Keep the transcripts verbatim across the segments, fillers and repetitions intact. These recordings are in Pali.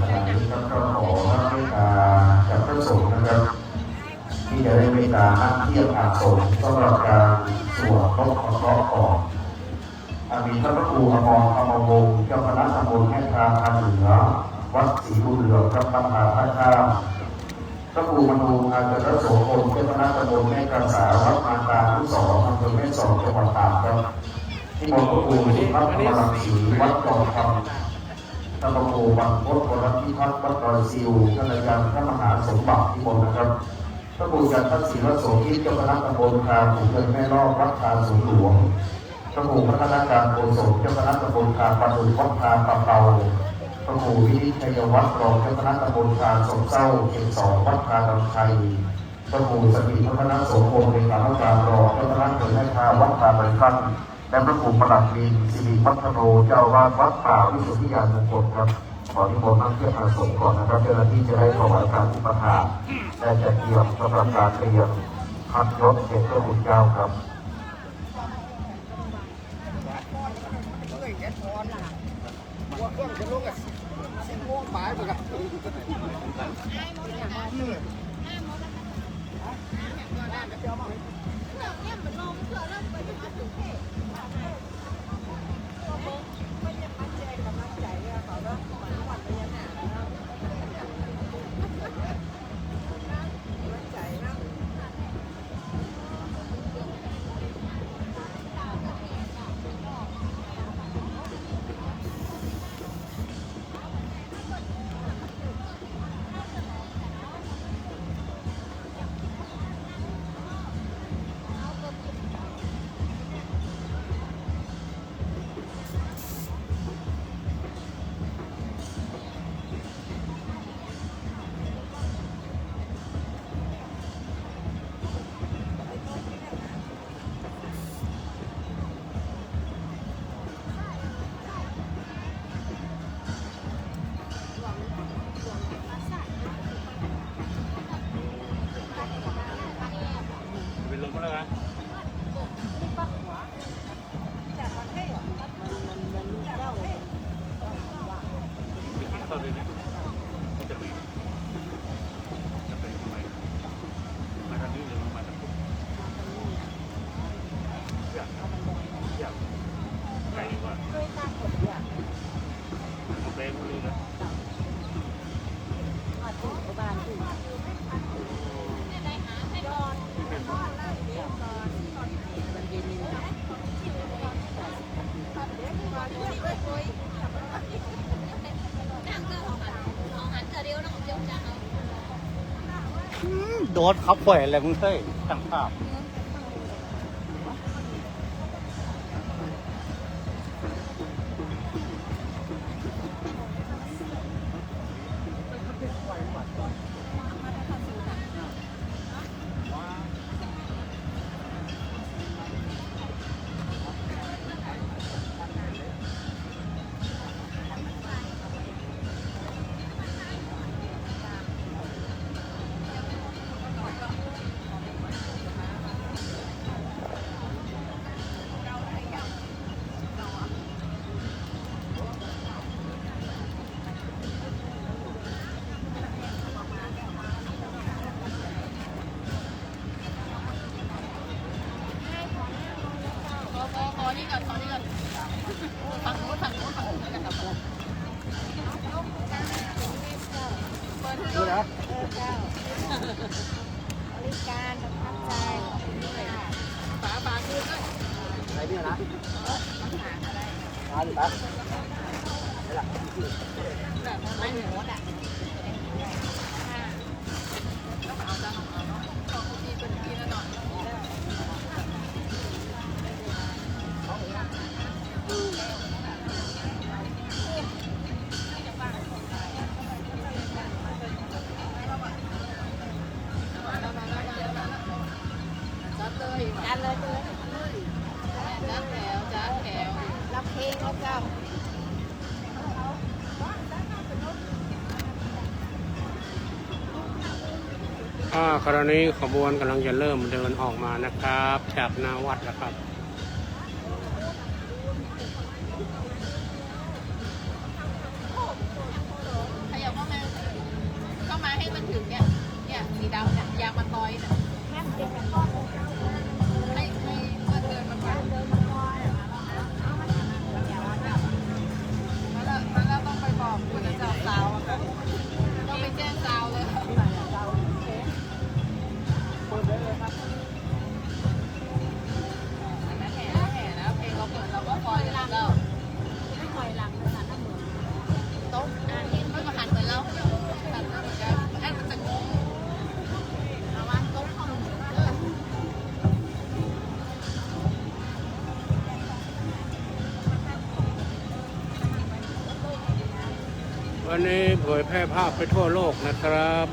ขณะนี้ครับ ก็ขอรับเมตตาจากพระสงฆ์นะครับ ที่จะได้เมตตานักเทศน์อาสมสำหรับการสวดนพเคราะห์ก่อน อันมีท่านพระครูอมรธรรมวงศ์ เจ้าคณะตำบลแม่ทาคาเหนือ วัดศรีบุญเหลือง ครับ วัดท่าท่าข้าม พระครูมโนอาจารย์โสพล เจ้าคณะตำบลแม่กาสา วัดมาตานุสรณ์ อำเภอแม่สอด จังหวัดตากครับ นิมนต์พระครูสุทัศน์ธรรมรังสี วัดจอมธรรม ท่านพระครูบรรพตวรพิทักษ์ วัดดอยซิว ท่านอาจารย์พระมหาสมบัติ นิมนต์นะครับ พระครูจันทศิลโสภิต เจ้าคณะตำบลทาขุนเงินแม่ลอด วัดทาสวนหลวง พระครูพัฒนาการโกศล เจ้าคณะตำบลทาประดุก วัดทาปะเปา พระครูวินิจฉัยวัฒน์ รองเจ้าคณะตำบลทาสมเศร้า เขตสอง วัดทาดอนชัย พระครูสถิตพัฒนโสพล เลขานุการรองเจ้าคณะอำเภอแม่ทา วัดทาไบรตัน และพระครูประหลัดมินทร์ สิริวัฒโน เจ้าอาวาสวัดป่าวิสุทธิญาณมงคลครับ ขอนิมนต์นักเทศน์อาสมก่อนนะครับ เจ้าหน้าที่จะได้ถวายการอุปถาก และจัดเตรียมสำหรับการเตรียมพัดยศเด็กพระคุณเจ้าครับ เป็นลมแล้วนะ โดนเขาปล่อยอะไรมึงเฮ้ยช่างภาพ ขอ ขอ ขอนี่ก่อน ขอนี่ก่อน ฝั่งนู้น ฝั่งนู้น ฝั่งนู้น เปิดให้ดูนะ เออ เจ้า บริการประทับใจ ขอบคุณค่ะ ฝา ฝาคืนด้วย อะไรเนี่ยนะ มาดิครับ แบบไม่เหมือนรถอ่ะ Satu, เลยเพื่อน จัดแถว จัดแถว รับเพลงแล้วเจ้า อ่า ขณะนี้ขบวนกำลังจะเริ่มเดินออกมานะครับ จากหน้าวัดนะครับ ขยับเข้ามา เข้ามาให้มันถึงเนี่ย เนี่ย สีดำเนี่ย ยางมะตอยเนี่ย ให้ ให้เพื่อนเดินมาก่อน แล้วเรา แล้วเราต้องไปบอกคนจะจับซาวอะค่ะ ต้องไปแจ้งซาวเลย อันนั้นแห่ แห่นะ เพลงเราเปิด เราก็คอยแล้ว ไม่ถอยหลังเลยนะ ถ้าเหมือน โต๊ะ อ่ะ เห็น ก็หันเหมือนเรา หันมาเหมือนกัน อันมันจะงง เอาวะ โต๊ะของ วันนี้เผยแพร่ภาพไปทั่วโลกนะครับ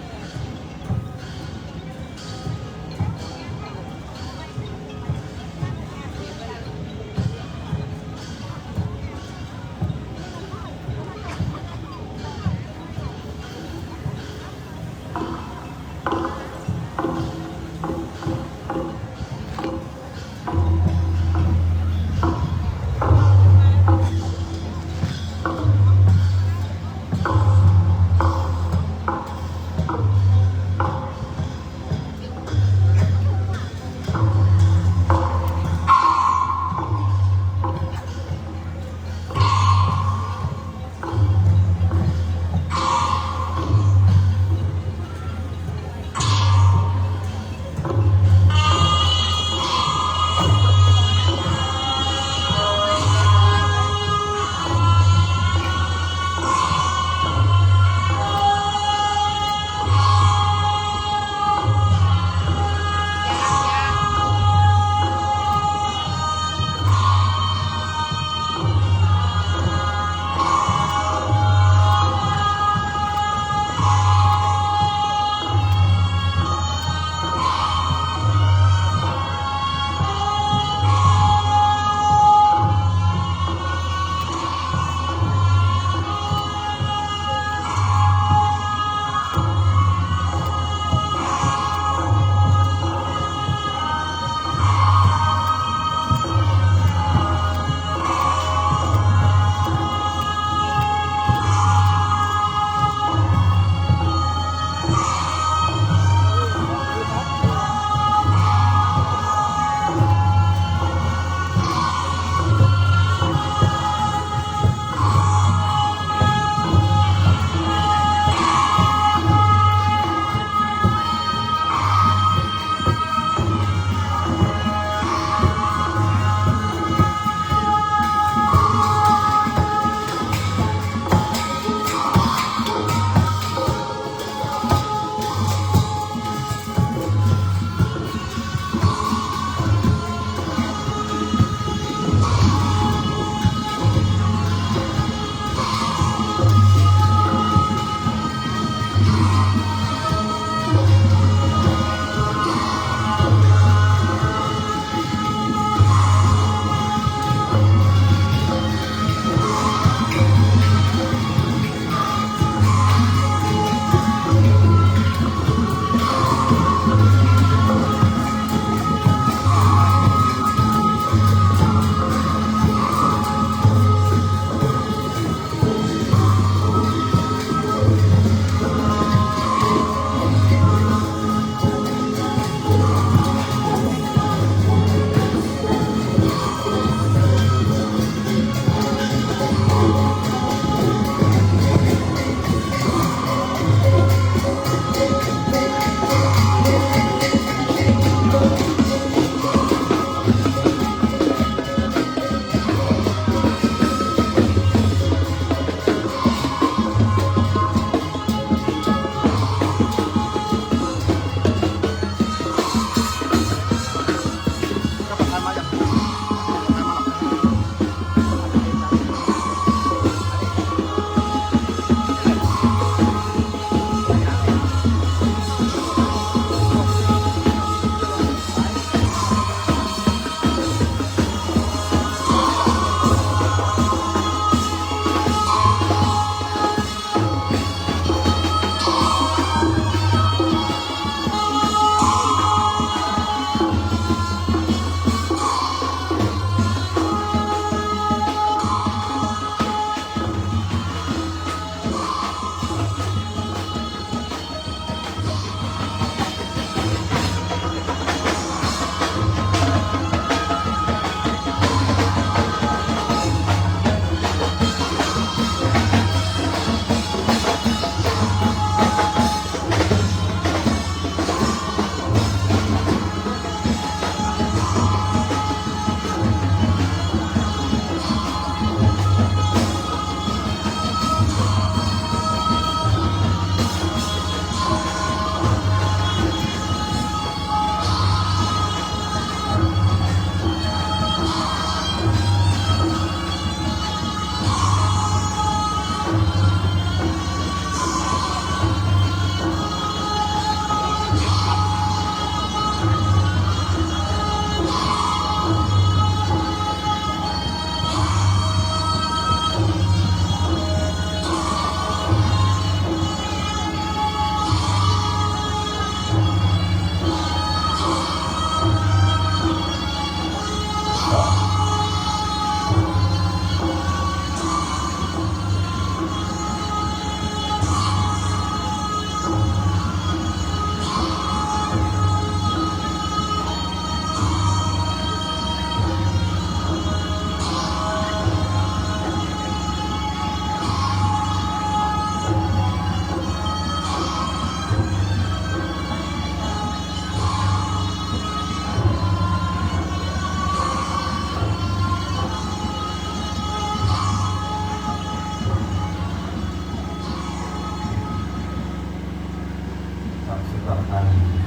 ใน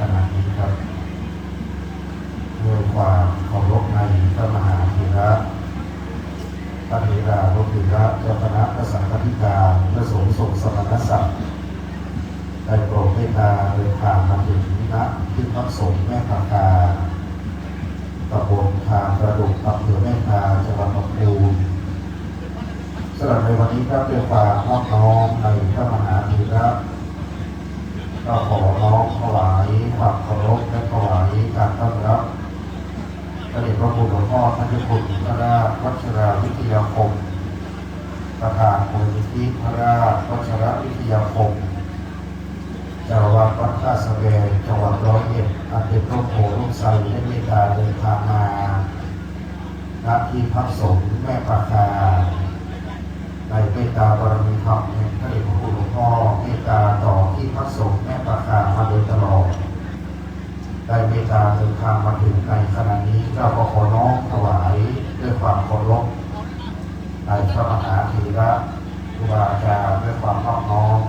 ขณะนี้ครับ ด้วยความเคารพในพระมหาเถระ พระเถรานุเถระ เจ้าคณะพระสังฆาธิการ พระสงฆ์ทรงสมณศักดิ์ ได้โปรดเมตตาเดินทางมาถึงณที่พักสงฆ์แม่ปากา ตำบลทางประดุก อำเภอแม่ทา จังหวัดลำพูน สำหรับในวันนี้ครับ ด้วยความนอบน้อมในพระมหาเถระ ก็ขอน้อมถวายความเคารพและถวายการต้อนรับ พระเดชพระคุณหลวงพ่อท่านเจ้าคุณพระราชวัชราวิทยาคม ประธานมูลนิธิพระราชวัชรวิทยาคม เจ้าวัดวัดท่าสะแบง จังหวัดร้อยเอ็ด อันเป็นร่มโพธิ์ร่มไทร ได้เมตตาเดินทางมา ณ ที่พักสงฆ์แม่ปากา ในเมตตาบารมีธรรมแห่งพระเดชพระคุณหลวงพ่อ เมตตาต่อที่พักสงฆ์แม่ปากามาโดยตลอด ได้เมตตาเดินทางมาถึงในขณะนี้ เราก็ขอน้อมถวายด้วยความเคารพ ในพระมหาเถระครูบาอาจารย์ด้วยความนอบน้อม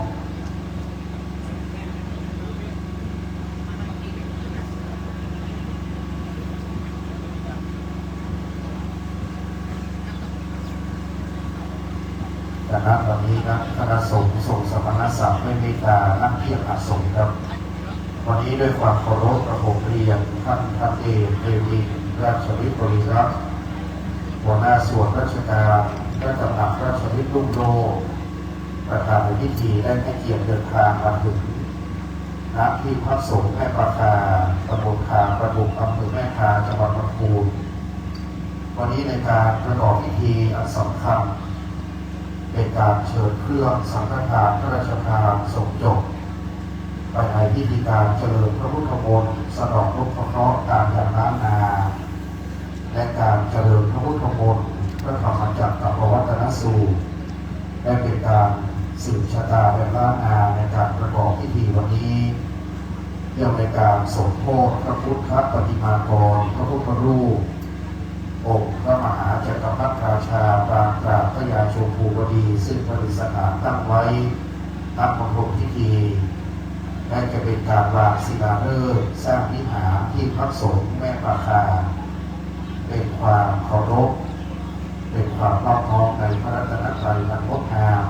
จากนั้นวันนี้นะ คณะสงฆ์ทรงสมณศักดิ์ ได้เมตตานั่งเทียบอาสน์ครับ วันนี้ด้วยความเคารพ กระผมเรียนท่านพันเอก เตวิน ราชวิทย์บริรักษ์ หัวหน้าส่วนราชการพระตำหนักราชวิทย์รุ่งโรจน์ ประธานในพิธี ได้ให้เกียรติเดินทางมาถึง ณ ที่พักสงฆ์แม่ปากา ตำบลทาประดุก อำเภอแม่ทา จังหวัดลำพูน วันนี้ในการประกอบพิธีอันสำคัญ เป็นการเชิญเครื่องสังฆทานพระราชทานสงฆ์จบ ไปในพิธีการเจริญพระพุทธมนต์สนองนพเคราะห์ตามอย่างล้านนา และการเจริญพระพุทธมนต์พระธรรมจักรกัปปวัตนสูตร และเป็นการสืบชะตาแบบล้านนาในการประกอบพิธีวันนี้ เรื่องในการสมโภชพระพุทธปฏิมากรพระพุทธรูป องค์พระมหาจักรพรรดิราชาปางกราบพญาชมพูวดี ซึ่งประดิษฐานตั้งไว้ณมณฑลพิธี และจะเป็นการวางศิลาฤกษ์สร้างวิหารที่พักสงฆ์แม่ปากา เป็นความเคารพ เป็นความนอบน้อมในพระรัตนตรัยอันงดงาม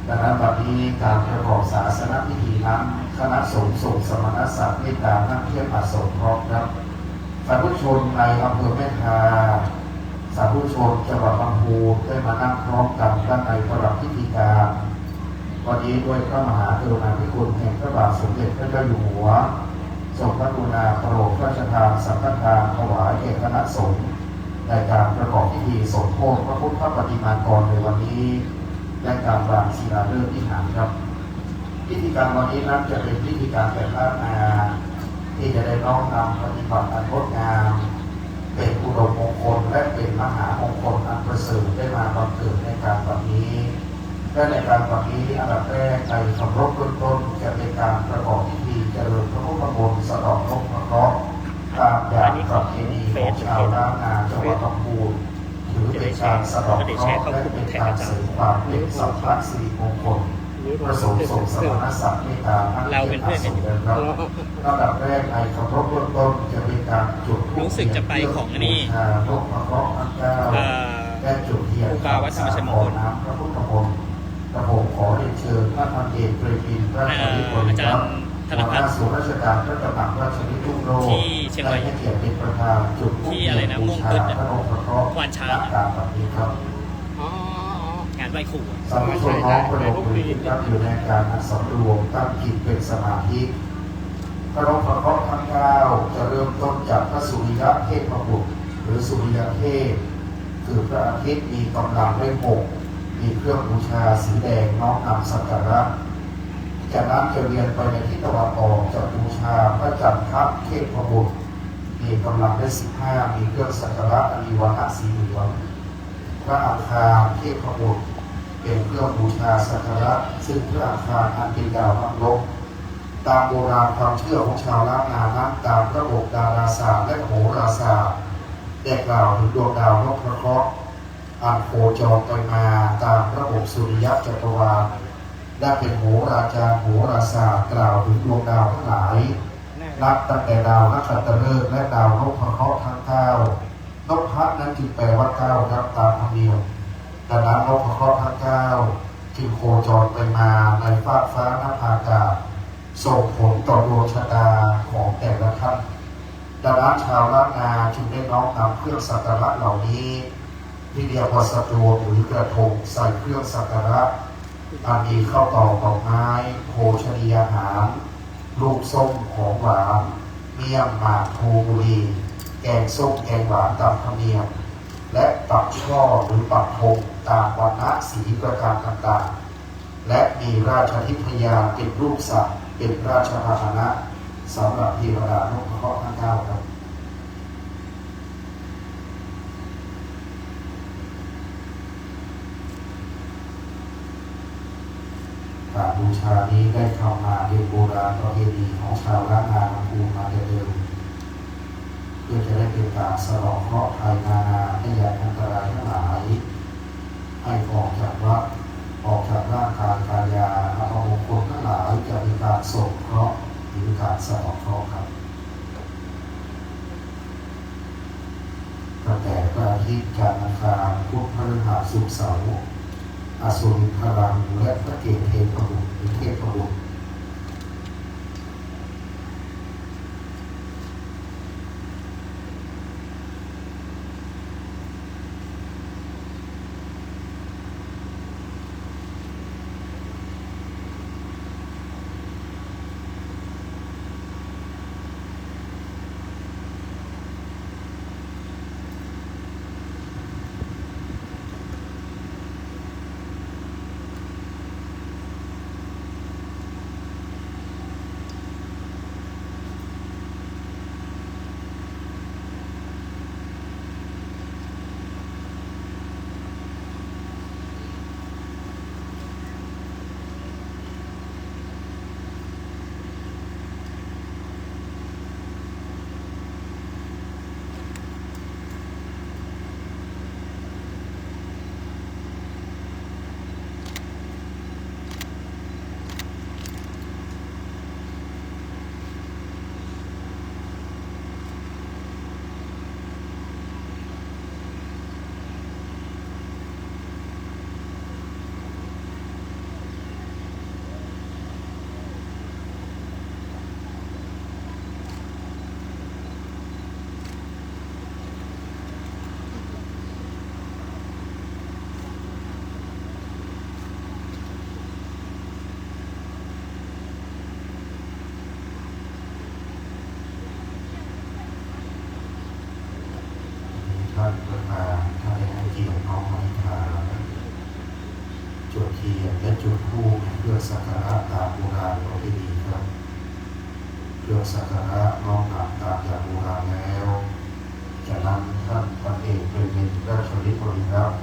ดังนั้นวันนี้การประกอบศาสนพิธีนั้น คณะสงฆ์ทรงสมณศักดิ์เมตตานั่งเทียบอาสน์พร้อมครับ สาธุชนในอำเภอแม่ทา สาธุชนจังหวัดลำพูนได้มานั่งพร้อมกันด้านในประดับพิธีการ วันนี้ด้วยพระมหากรุณาธิคุณแห่งพระบาทสมเด็จพระเจ้าอยู่หัว ทรงพระกรุณาโปรดพระราชทานสังฆทานถวายแก่คณะสงฆ์ ในการประกอบพิธีสมโภชพระพุทธปฏิมากรในวันนี้ และการวางศิลาฤกษ์วิหารครับ พิธีการวันนี้นั้นจะเป็นพิธีการแบบล้านนา ที่จะได้น้อมนำปฏิบัติอันงดงาม เป็นอุดมมงคลและเป็นมหามงคลอันประเสริฐได้มาบังเกิดในการบัดนี้ และในการบัดนี้อันดับแรกในคำรบเบื้องต้นจะเป็นการประกอบพิธีเจริญพระพุทธมนต์สนองนพเคราะห์ตามอย่างประเพณีของชาวล้านนาจังหวัดลำพูน ถือเป็นการสะเดาะเคราะห์และเป็นการเสริมความเป็นสัพพะสิริมงคล พระสงฆ์ทรงสมณศักดิ์เมตตานั่งเทียบอาสน์นะครับ ลำดับแรกในคำรบเบื้องต้นจะเป็นการจุดธูป รู้สึกจะไปของอันนี้ บูชานพเคราะห์ทั้งเก้า เอ่อ และจุดเทียน ครูบาวัดธรรมชัยมงคล น้ำพระพุทธมนต์ กระผมขอเรียนเชิญท่านพันเอก เปรมอินทร์ ราชวิทย์บริรักษ์ อาจารย์ธนพัฒน์ หัวหน้าส่วนราชการพระตำหนักราชวิทย์รุ่งโรจน์ ที่เชียงใหม่ ได้ให้เกียรติเป็นประธานจุดธูป ที่อะไรนะ เทียนบูชา ม่วงกึ๊ดอะ พระนพเคราะห์ ควานช้าง ณ กลางบัดนี้ครับ อ๋อ อ๋อ อ๋อ งานไหว้ครูอะ สาธุชนน้อมพนมมือครับ อยู่ในอาการอันสำรวมตั้งจิตเป็นสมาธิ พระนพเคราะห์ทั้งเก้าจะเริ่มต้นจากพระสุริยะเทพบุตร หรือสุริยเทพ คือพระอาทิตย์มีกำลังได้หก มีเครื่องบูชาสีแดงน้อมนำสักการะ จากนั้นจะเวียนไปในทิศตะวันออก จะบูชาพระจันทะเทพบุตร มีกำลังได้สิบห้า มีเครื่องสักการะอันมีวรรณะสีเหลือง พระอังคารเทพบุตร เป็นเครื่องบูชาสักการะ ซึ่งพระอังคารอันเป็นดาวนักรบ ตามโบราณความเชื่อของชาวล้านนานั้น ตามระบบดาราศาสตร์และโหราศาสตร์ ได้กล่าวถึงดวงดาวนพเคราะห์ อันโคจรไปมาตามระบบสุริยะจักรวาล และเป็นโหราจารย์โหราศาสตร์กล่าวถึงดวงดาวทั้งหลาย นับตั้งแต่ดาวนกขัตฤกษ์และดาวนพเคราะห์ทั้งเก้า นพนั้นจึงแปลว่าเก้าครับ ตามธรรมเนียม ดังนั้นนพเคราะห์ทั้งเก้าจึงโคจรไปมาในฟากฟ้านภากาศ ส่งผลต่อดวงชะตาของแต่ละท่าน ดังนั้นชาวล้านนาจึงได้น้อมนำเครื่องสักการะเหล่านี้ ที่เรียกว่าสตวงหรือกระทง ใส่เครื่องสักการะ อันมีข้าวตอกดอกไม้ โภชนียาหาร ลูกส้ม ของหวาน เมี่ยง หมาก พลู บุหรี่ แกงส้มแกงหวานตามธรรมเนียม และปักช่อหรือปักธงตามวรรณะสีประการต่างๆ และมีราชทิพยาเป็นรูปสัตว์เป็นราชพาหนะ สำหรับเทวดานพเคราะห์ทั้งเก้าครับ การบูชานี้ได้ทำมาเป็นโบราณประเพณีของชาวล้านนาลำพูนมาแต่เดิม เพื่อจะได้เป็นการสะเดาะเคราะห์ภัยนานาพยาธิอันตรายทั้งหลาย ให้ออกจากวัฏ ออกจากร่างกายกายา อัปมงคลทั้งหลายจะเป็นการส่งเคราะห์หรือการสะเดาะเคราะห์ครับ ตั้งแต่พระอาทิตย์จันทร์อังคารพุธพฤหัสศุกร์เสาร์ อสุรินทร์พระราหูและพระเกตุเทพบุตรหรือเทพบุตร ท่านประธาน ท่านได้ให้เกียรติน้อมอธิษฐาน จุดเทียนและจุดธูปเพื่อสักการะตามโบราณประเพณีครับ เพื่อสักการะน้อมนำตามอย่างโบราณแล้ว จากนั้นท่านพันเอก เปรมมินทร์ ราชฤทธิ์ บริรักษ์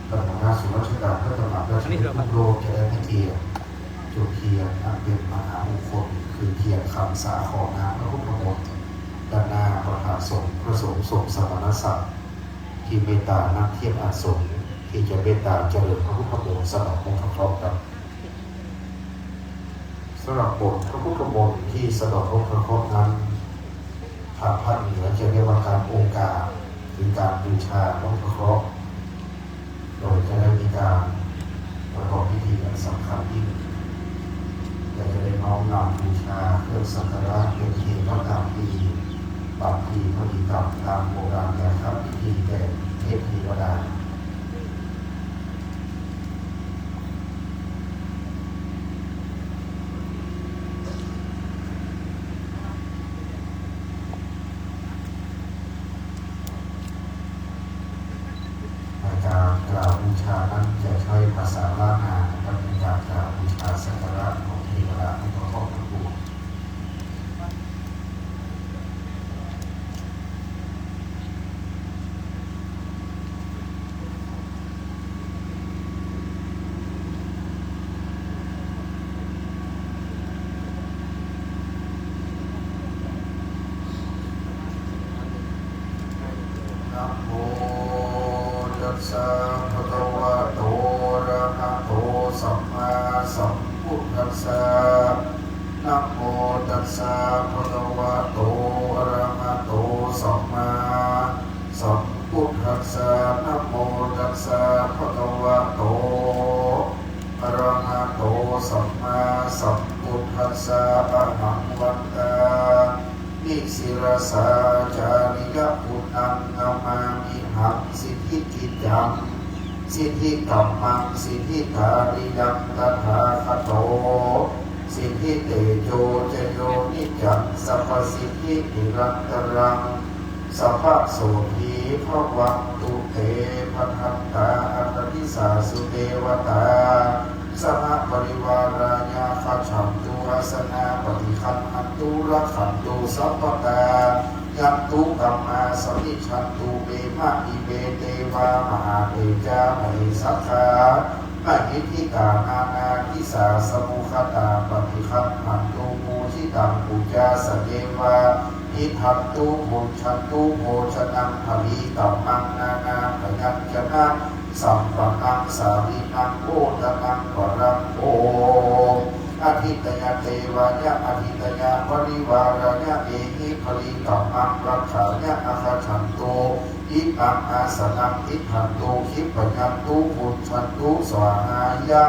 ประธานศูนย์ราชการพระตำหนักราชรฤทธิ์ รุ่งโรจน์ จะได้ให้เกียรติจุดเทียนอันเป็นมหามงคล คือเทียนคำสาขอน้ำพระพุทธมนต์ ด้านหน้าประธานสงฆ์ พระสงฆ์ทรงสมณศักดิ์ ที่เมตตานักเทศน์อาสม ที่จะเมตตาเจริญพระพุทธมนต์สนองมงคลครับ สำหรับมนต์พระพุทธมนต์ที่สนองมงคลนั้น ทางภาคเหนือจะเรียกว่าการโอการ หรือการบูชาน้อมพระเคราะห์ โดยจะได้มีการประกอบพิธีอันสำคัญยิ่ง และจะได้น้อมนำบูชาเครื่องสักการะเป็นเทวกรรมพิธี ปรับพิธีกรรมตามโบราณยาคพิธีแก่เทพเทวดา ในการกล่าวบูชานั้นจะใช้ภาษาล้านนานะครับ ในการกล่าวบูชาสักการะของเทวดาผู้ประคองทั้งปวง Namo tassa bhagavato arahato sammāsambuddhassa. Tassa bhagavato arahato sammāsambuddhassa. Namo tassa bhagavato arahato sammāsambuddhassa. Ahaṃ vandāmi sirasā ācariyaputtam, namāmihaṃ siddhikiccaṃ siddhikammaṃ siddhikāriyaṃ tathāgato siddhitejojayo niccaṃ sabbasiddhinirantaraṃ sabbasotthī bhavantu te. Bhadantā aṭṭhārīsāsu devatā, sahaparivārā yakkhajantu asanā paṭiggaṇhantu rakkhantu sabbadā. Yantu dhammā samicchantu me ma ive devā mahatejā mahesakkhā mahiddhikā nānādisā samūhatā paṭiggaṇhantu pūjitaṃ pūjā sadevā tiṭṭhantu bhuñjantu bhojanaṃ balīkammaṃ nānābyañjana sampannaṃ sālīnaṃ bhojanaṃ varaṃ bho. Adhiṭṭheyya devāya adhiṭṭheyya parivārāya ehi balīkammaṃ rakkhaye. Āgacchantu imaṃ āsanaṃ tiṭṭhantu khippayantu bhuñjantu svāhāya.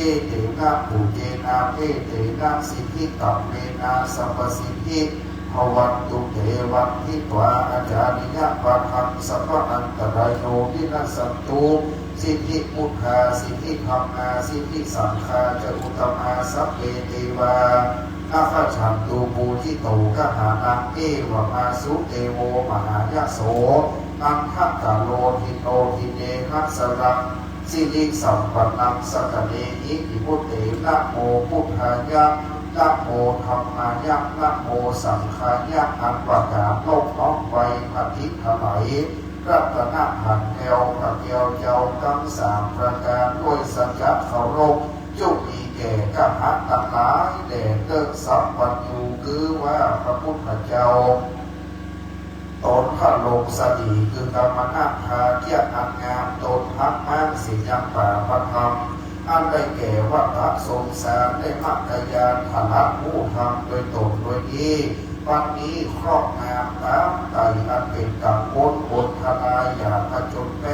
Etena pūjena etena siddhikammena sabbasiddhi bhavantu te. Vanditvā ācariyapadaṃ sabbaantarāyo vinassantu. Siddhimuttā siddhidhammā siddhisaṅghā ca uttamā sabbe devā āgacchantu pūjito gahānaṃ. Evamāsu devo mahāyaso andhakālo tiṇṇo dine naṃ saraṃ sirisampannaṃ sakkārehi viputtehi. Namo buddhāya, namo dhammāya, namo saṅghāya. ອັນວ່າການນອບນ້ອມໄຫວ້ພະທິດຖະໄຫຼ ລັດຕະນະພັນແກ້ວ ພະແກ້ວເຈົ້າທັງສາມປະການ ດ້ວຍສັດຈະເຄົາລົບ ຈົ່ງມີແກ່ຂ້າພະທັງຫຼາຍແດ່ເທີ້. ສັບພັນຍູ ຄືວ່າພະພຸດທະເຈົ້າ ຕົນພະລົງສະດີ ຄືກັມມະນະພາກຽດອັນງາມ ຕົນຮັກມ້າງເສຍຍັງປາປະທຳ ອັນໄດ້ແກ່ວັດຕະສົງສານ ໄດ້ມັກກະຍານ ຖະຫຼັກຮູ້ທຳດ້ວຍຕົນດ້ວຍນີ້ ບັດນີ້ຄອບງາມຕາມໄຕ ອັນເປັນກັງວົນ ອົນທະລາຍ ຢ່າຜະຈົນແປ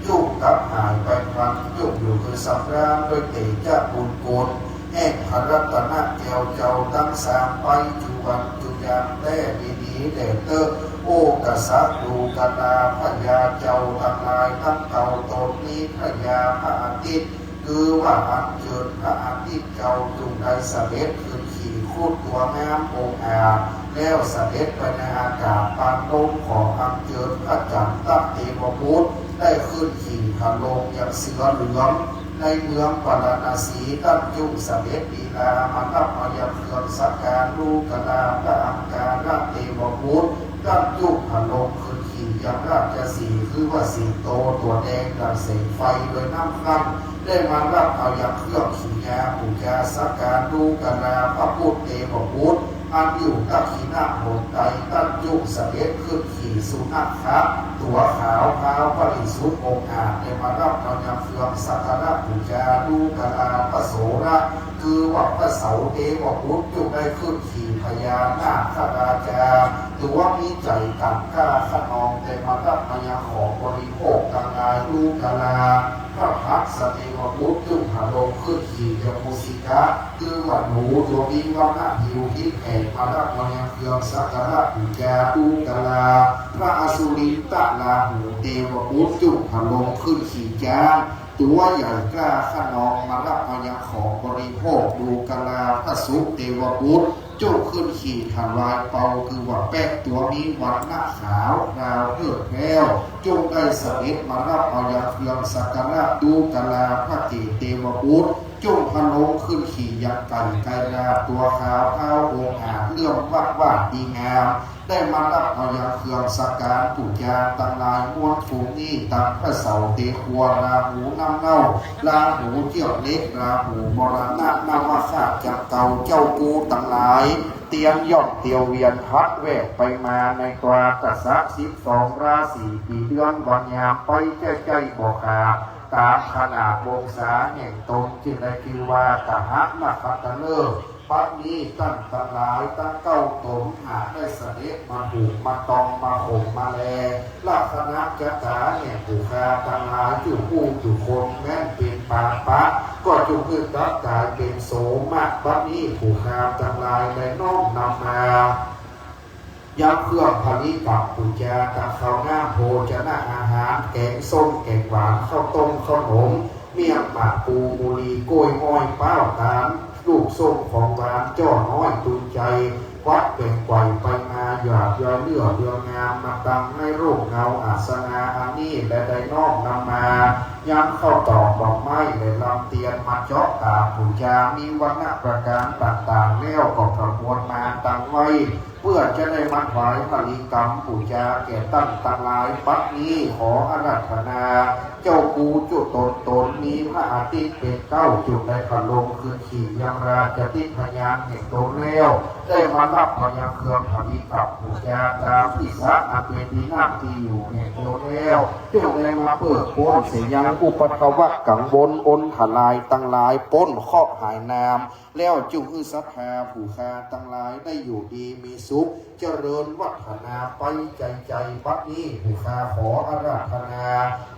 ຈົ່ງກັບຫາຍໄປພລັນ ຈົ່ງຢູ່ຄືສຳລານ ດ້ວຍເຕຈະບຸນກຸນ ແຫ່ງພະລັດຕະນະແກ້ວເຈົ້າທັງສາມ ໄປຈຸວັນຈຸຍາມແທ້ດີໆແດ່ເທີ້. ໂອກະສະລູກະລາພະຍາເຈົ້າທັງຫຼາຍ ທັງເກົ່າຕົນມີພະຍາພະອາທິດ ຄືວ່າອັນເຈີນພະອາທິດເຈົ້າ ຈົ່ງໄດ້ສະເດັດຂຶ້ນຂີ່ຄຸດຕົວງາມອົງອາດ ແລ້ວສະເດັດໄປໃນອາກາດປານລົມ ຂໍອັນເຈີນພະຈັນຕະເທວະບຸດ ໄດ້ຂຶ້ນຂີ່ທະລົງຍັງເສືອເຫຼືອງ ໃນເມືອງປາລານະສີ ທ່ານຈົ່ງສະເດັດລີລາມາຮັບເອົາຍັງເຄື່ອງສັກການລູກະລາພະອັງກາລະເທວະບຸດ ທ່ານຈົ່ງທະລົງຂຶ້ນຂີ່ຍັງລາຊະສີ ຄືວ່າສິງໂຕຕົວແດງດັ່ງແສງໄຟໂດຍນ້ຳຂ້າງ ໄດ້ມາຮັບເອົາຍັງເຄື່ອງຂີຍາປູຈາສັກການລູກະລາພະພຸດເທວະບຸດ ອັນຢູ່ທັກຂິນະຫົນໃຕ້ ທ່ານຈົ່ງສະເດັດຂຶ້ນ ຂີ່ສຸນັກຂະຕົວຂາວ ທ້າວປະລິສຸດອົງອາດ ໄດ້ມາຮັບເອົາຍັງເຄື່ອງສັກກາລະປູຈາລູກະລາພະໂສລະ ຄືວ່າພະເສົາເທວະບຸດ ຈົ່ງໄດ້ຂຶ້ນຂີ່ພະຍານາຄະລາຊາ ຕົວມີໃຈກາງກ້າຂະນອງ ໄດ້ມາຮັບເອົາຍັງຂອງບໍລິໂພກທັງຫຼາຍລູກະລາ ພະຫັດສະເທວະບຸດ ຈົ່ງທະລົງຂຶ້ນຂີ່ຍະໂມຊິກະ ຄືວ່າໜູຕົວມີວັນນະຜິວທິດແຜງ ມາຮັບເອົາຍັງເຄື່ອງສັກກາລະປູຈາລູກະລາ ພະອະສຸລິນຕະລາຫູເທວະບຸດ ຈົ່ງທະລົງຂຶ້ນຂີ່ຊ້າງ ຕົວໃຫຍ່ກ້າຂະນອງ ມາຮັບເອົາຍັງຂອງບໍລິໂພກລູກະລາ ພະສຸເທວະບຸດ ຈົ່ງຂຶ້ນຂີ່ຖວາຍເປົ່າ ຄືວ່າແປະຕົວມີວັນນະຂາວລາວເພີດແພ້ວ ຈົ່ງໄດ້ສະເດັດມາຮັບເອົາຍັງເຄື່ອງສັກກາລະລູກະລາ ພະເກດເທວະບຸດ ຈົ່ງທະລົງຂຶ້ນຂີ່ຍັງໄກ່ໄກລາ ຕົວຂາວຂາວອົງອາດເລື່ອມວັບວາດດີງາມ ໄດ້ມາຮັບເອົາຍັງເຄື່ອງສັກການປູຈາທັງຫຼາຍມວນຝູງນີ້ ທັງພະເສົາເທໂຄລາຫູນ້ຳເນົ່າ ລາຫູເຈື່ອງເຫຼັກ ລາຫູມໍລະນະ ນະວະຄາດຈັກເກົ່າ ເຈົ້າກູທັງຫຼາຍ ຕຽມຍ່ອມຕຽວວຽນພັດແວກໄປມາ ໃນກວາກະສະສິບສອງລາສີ ປີເດືອນວັນຍາມໄປໃຈໃຈບໍ່ຂາດ ຕາມຂະໜາດວົງສາແຫ່ງຕົນ ຈຶ່ງໄດ້ຊື່ວ່າ ກະຫະນະຂັດຕະເລີກ บัดนี้ต้านตังหลายตังเก้าต๋น หากได้เสด็จมาถูกมาตองมาข่มมาแล ลักษณะจะต๋าแห่งผู้ข้าตังหลาย จุผู้จุคนแม้นเป๋นปาปะ ก็จุงหื้อกับก๋ายเป๋นโสมะ บัดนี้ผู้ข้าตังหลายได้น้อมนำมา ยังเครื่องผลิตภัณฑ์ปู๋จา ตักข้าวน้ำโภชนะอาหาร แก๋งส้มแก๋งหวาน ข้าวต้มข้าวหนม เมี่ยงหมากปูมูลี กล้วยอ้อย ป๊าวต๋าล ลูกส้มของหวาน จ้อน้อยตูนใจ๋ ควักแป๋งไกว่ไปมา หยาดยอยเลื่อเรืองาม มาตั้งในร่มเงาอาสนะอันนี้ และได้น้อมนำมา ยังข้าวตอกดอกไม้ และลำเตียนมาเจาะต๋าปู๋จา มีวรรณะประก๋านต่างๆ แล้วก็ประมวลมาตั้งไว้ เพื่อจะได้มาถวายผลิตภัณฑ์ปู๋จาแก่ต้านตังหลาย บัดนี้ขออาราธนา เจ้ากูจุต๋นต๋น มีพระอาทิตย์เป๋นเกล้า จุได้พระลงขึ้นขี่ยังราชทิพยานแห่งต๋นแล้ว ได้มารับมายังเครื่องผลิตภัณฑ์ปู๋จา ต๋ามที่สะอาดเป๋นที่นั่งที่อยู่แห่งต๋นแล้ว จุได้มาเปิดโปงเสียยังอุปัทวะกังวลอันตรายตังหลาย ป๊นเคราะห์หายนาม แล้วจุงหื้อศรัทธาผู้ข้าตังหลายได้อยู่ดีมีสุข เจริญวัฒนาไปใจ๋ๆ บัดนี้ผู้ข้าขออาราธนา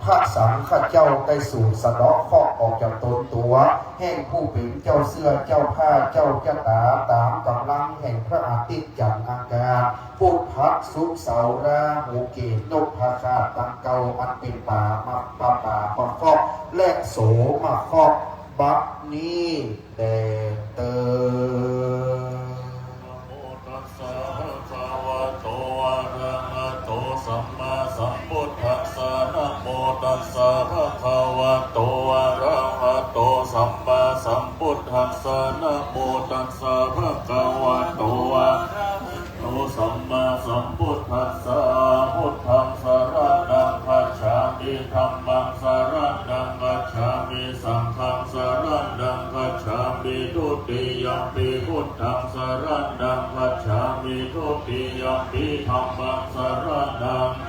พระสังฆเจ้าได้สูตรสะเดาะเคราะห์ออกจากต๋นตั๋ว แห่งผู้เป๋นเจ้าเสื้อเจ้าผ้าเจ้าจะต๋า ต๋ามก๋ำลังแห่งพระอาทิตย์จันทร์อังคาร พุธศุกร์เสาร์ราหูเกตุนพเคราะห์ตังเก้า อันเป๋นป่ามาป่าป่าประเคราะห์ และโสมเคราะห์ บัดนี้แด่เตอญ Namo tassa bhagavato arahato sammāsambuddhassa. Namo tassa bhagavato arahato sammāsambuddhassa. Namo tassa bhagavato arahato sammāsambuddhassa. Buddhaṃ saraṇaṃ gacchāmi. Dhammaṃ saraṇaṃ gacchāmi. Saṅghaṃ saraṇaṃ gacchāmi. Dutiyampi buddhaṃ saraṇaṃ gacchāmi. Dutiyampi dhammaṃ saraṇaṃ gacchāmi.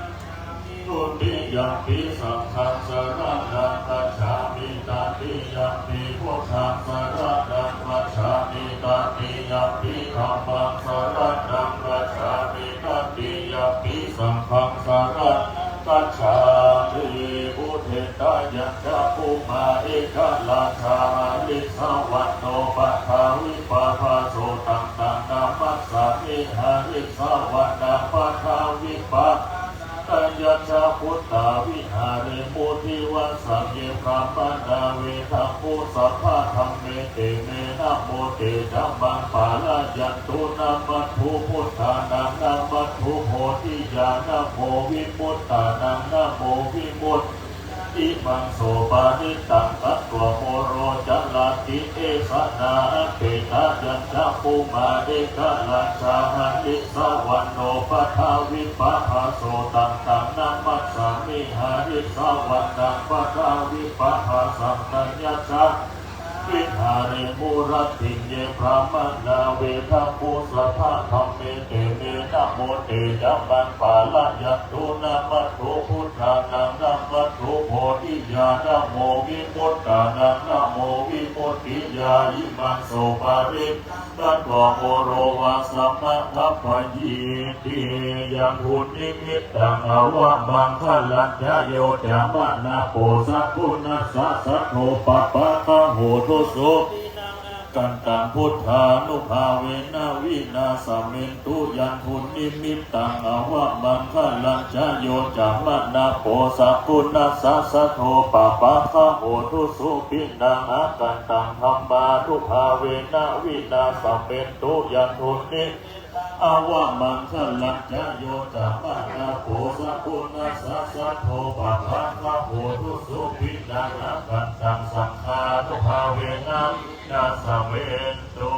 Dutiyampi saṅghaṃ saraṇaṃ gacchāmi. Tatiyampi buddhaṃ saraṇaṃ gacchāmi. Tatiyampi dhammaṃ saraṇaṃ gacchāmi. Tatiyampi saṅghaṃ saraṇaṃ gacchāmi. Udetayañcakkhumā ekarājā harissavaṇṇo paṭhavippabhāso taṃ taṃ namassāmi harissavaṇṇaṃ paṭhavippabhāsaṃ. Tayajja guttā viharemu divasaṃ. Ye brāhmaṇā vedaṃ guttapāgaṃ me te me namo te ca maṃ pālayantu. Namatthu buddhānaṃ namatthu bodhiyā namo vimuttānaṃ namo vimut imaṃ so parittaṃ katvā moro carati esanā. Apetayañcakkhumā ekarājā harissavaṇṇo paṭhavippabhāso taṃ taṃ namassāmi harissavaṇṇaṃ paṭhavippabhāsaṃ. Tayajja viharemu rattiṃ. Ye brāhmaṇā vedaṃ guttapāgaṃ me te me namo te ca maṃ pālayantu. Namatthu buddhānaṃ namatthu bodhiyā namo vimuttānaṃ namo vimuttiyā. Imaṃ so parittaṃ katvā moro vāsamakappayīti. Yandunnimittaṃ avamaṅgalañca yo cāmanāpo sakuṇassa saddo pāpaggaho dussupinaṃ akantaṃ buddhānubhāvena vināsamentu. Yandunnimittaṃ avamaṅgalañca yo cāmanāpo sakuṇassa saddo pāpaggaho dussupinaṃ akantaṃ dhammānubhāvena vināsamentu. Yandunnimittaṃ avamaṅgalañca yo cāmanāpo sakuṇassa saddo pāpaggaho dussupinaṃ akantaṃ saṅghānubhāvena vināsamentu.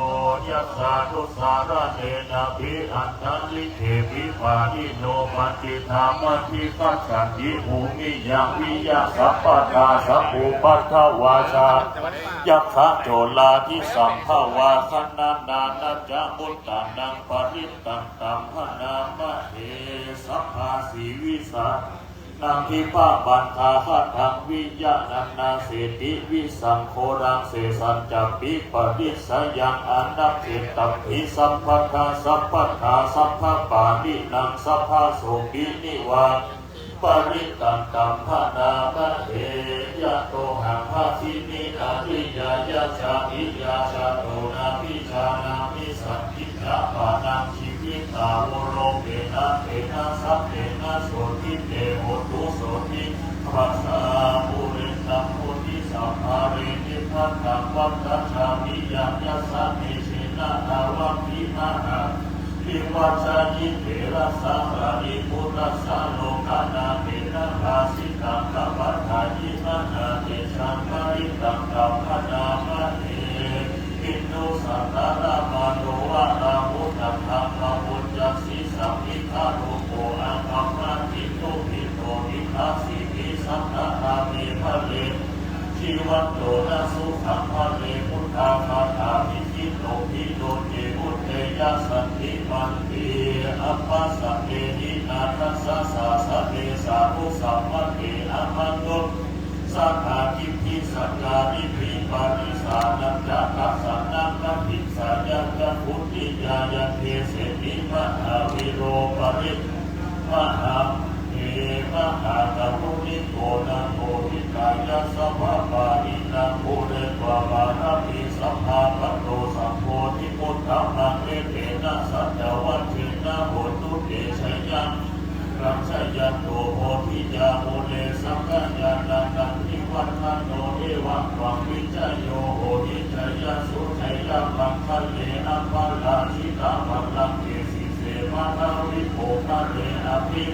Yattha dussaraṇena khematthu antalikkhe pāṇino paṇḍitā mandighacchati bhūmiyaṃ viya sappatā sabbupaddavā jāyantu yakkhā coḷā disambhavā. Gaṇanā ca muttānaṃ parittaṃ taṃ bhaṇāma he. Sabbā sīvisa naṃ khippamānā kataṃ viya nānāseti visaṃ ghoraṃ sesañcāpi parissayaṃ anappettabbhi sabbattha sabbadā sabbapāṇinaṃ sabbasopi nivā parittaṃ taṃ bhaṇāma he. Yatohaṃ bhagini ariyāya sāriyā jāto nābhijānāmi saññi ca pāṇaṃ jīvitā voropetā tena sabbena sotthi te hotu sotthi passa. Pūrentu buddhisambhāre tippaṭṭhaṃ pattacāriyaṃ yathā tejena āvakkhī mahā iva ca ye therā sārīputtasāraṃ gaṇā tena bhāsitaṃ gabbhāna imanā tejaṃ parittaṃ taṃ bhaṇāma he. Indo sataramāno varaṃ uttamaṃ pāpuñcasīsaṃ vicarūpo akamma kiñci duṭṭho viṭṭhāsi visaṃ kataṃ me bale jīvanto na sukhaṃ bale buddhāgāthābhigīto bhiyyo ce buddhe yasanti mandiye appasaṭṭhe hinā tassa sāsane sādhu saṅghake āmantu saha kiñcisakkāribhi parisānañca dassanaṃ paṭicca yañca dutiyā yaṅkheseti mahāvīro pari mahā he. Mahākāruṇiko nātho hitāya sabbapāṇinaṃ pūretvā pāramī sabbā patto sambodhimuttamaṃ etena saccavajjena hotu te jayaṃ raṃ. Jayanto bodhiyā mūle sakyānaṃ nandivaḍḍhano evaṃ tvaṃ vijayo hohi jayassu jayamaṅgale aparājitapallaṅke sīse paṭhavipokkhare abhi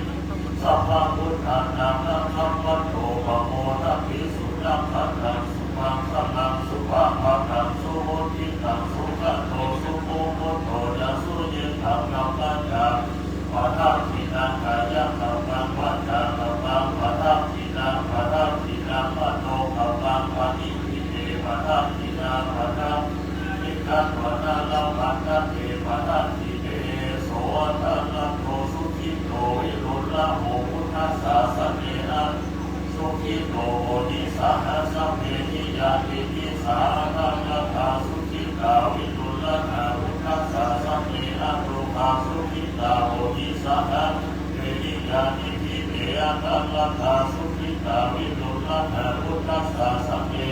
sabbabuddhānaṃ aggappatto pamodati. Sunakkhattaṃ sumaṅgalaṃ supabhātaṃ suhuṭṭhitaṃ sukhaṇo sumuhutto ca suyiṭṭhaṃ brahmacārisu padakkhiṇaṃ kāyakammaṃ vācākammaṃ padakkhiṇaṃ padakkhiṇaṃ manokammaṃ paṇidhī te padakkhiṇā padakkhiṇe katvāna labhantatthe padakkhiṇe. Sotthaṃ gato sukhito viruḷhako buddhasāsane anuttaro sukhito hohi saha sabbehi ñātibhi. Saha gato sukhito viruḷhako buddhasāsane anuttaro sukhito hohi saha sabbehi ñātibhi. Te atthaladdhā sukhitā viruḷhako buddhasāsane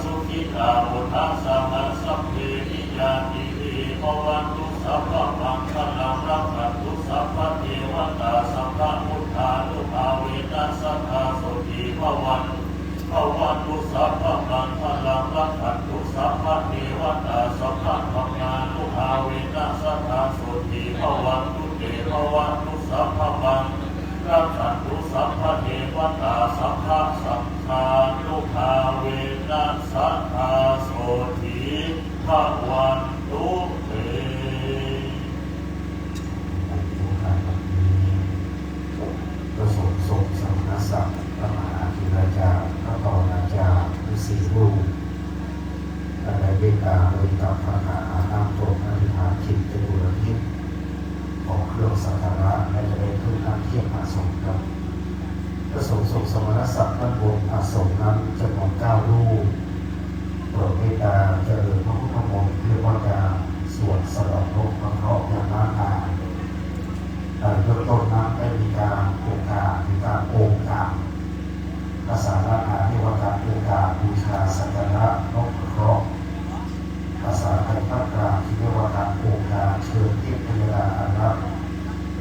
sukhitā buddhā saha sabbehi ñātibhi. Bhavatu sabbamaṅgalaṃ rakkhantu sabbadevatā sabbabuddhānubhāvena sadā sotthī bhavantu. Bhavatu sabbamaṅgalaṃ rakkhantu sabbadevatā sabbadhammānubhāvena sadā sotthī bhavantu te. Bhavatu sabbamaṅgalaṃ rakkhantu sabbadevatā sabbasaṅghānubhāvena sadā sotthī bhavantu te. ก็ทรงทรงสมณศักดิ์พระมหาเถราจารย์ พระปรมาจารย์ทั้งสี่รูป ท่านได้เมตตาบริกรรมคาถาน้ำตกอธิษฐานจิตจตุรพิษ ของเครื่องสักการะ และจะได้ขึ้นนั่งเทียบอาสมครับ พระสงฆ์ทรงสมณศักดิ์ด้านบนอาสมนั้นจำนวนเก้ารูป โปรดเมตตาเจริญพระพุทธมนต์ เรียกว่าการสวดสะเดาะนกพระเคราะห์อย่างมากมาย ในเบื้องต้นนั้นได้มีการโอกาส มีการโอมการ ภาษาล้านนาเรียกว่าการโอมการบูชาสักการะนกพระเคราะห์ ภาษาไทยภาคกลางที่เรียกว่าการโอมการเชิญเทพพยดาอารักษ์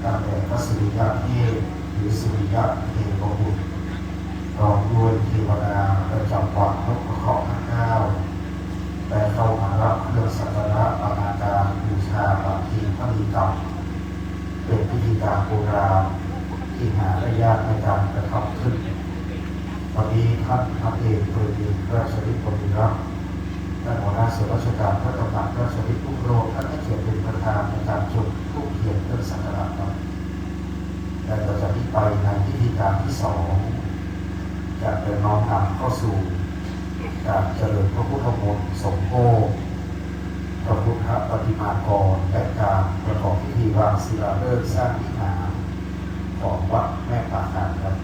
ตั้งแต่พระสุริยะเทพหรือสุริยะเทพบุตร พร้อมด้วยเทวดาประจำวังนกพระเคราะห์ทั้งเก้า ได้เข้ามารับเครื่องสักการะปณาการบูชาบังเพ็ญพระลีกรรม เป็นพิธีการโบราณที่หาได้ยากในการกระทำขึ้น วันนี้ท่านพันเอกเปรมินทร์ ราชฤทธิ์ บริรักษ์ ท่านหัวหน้าส่วนราชการพระตำหนักราชฤทธิ์รุ่งโรจน์ ท่านให้เกียรติเป็นประธานในการจุดธูปเทียนเครื่องสักการะครับ และต่อจากนี้ไปในพิธีการที่สอง จะได้น้อมนำเข้าสู่การเจริญพระพุทธมนต์สมโภช พระพุทธปฏิมากร และการประกอบพิธีวางศิลาฤกษ์สร้างวิหาร ของวัดแม่ปะหางครับ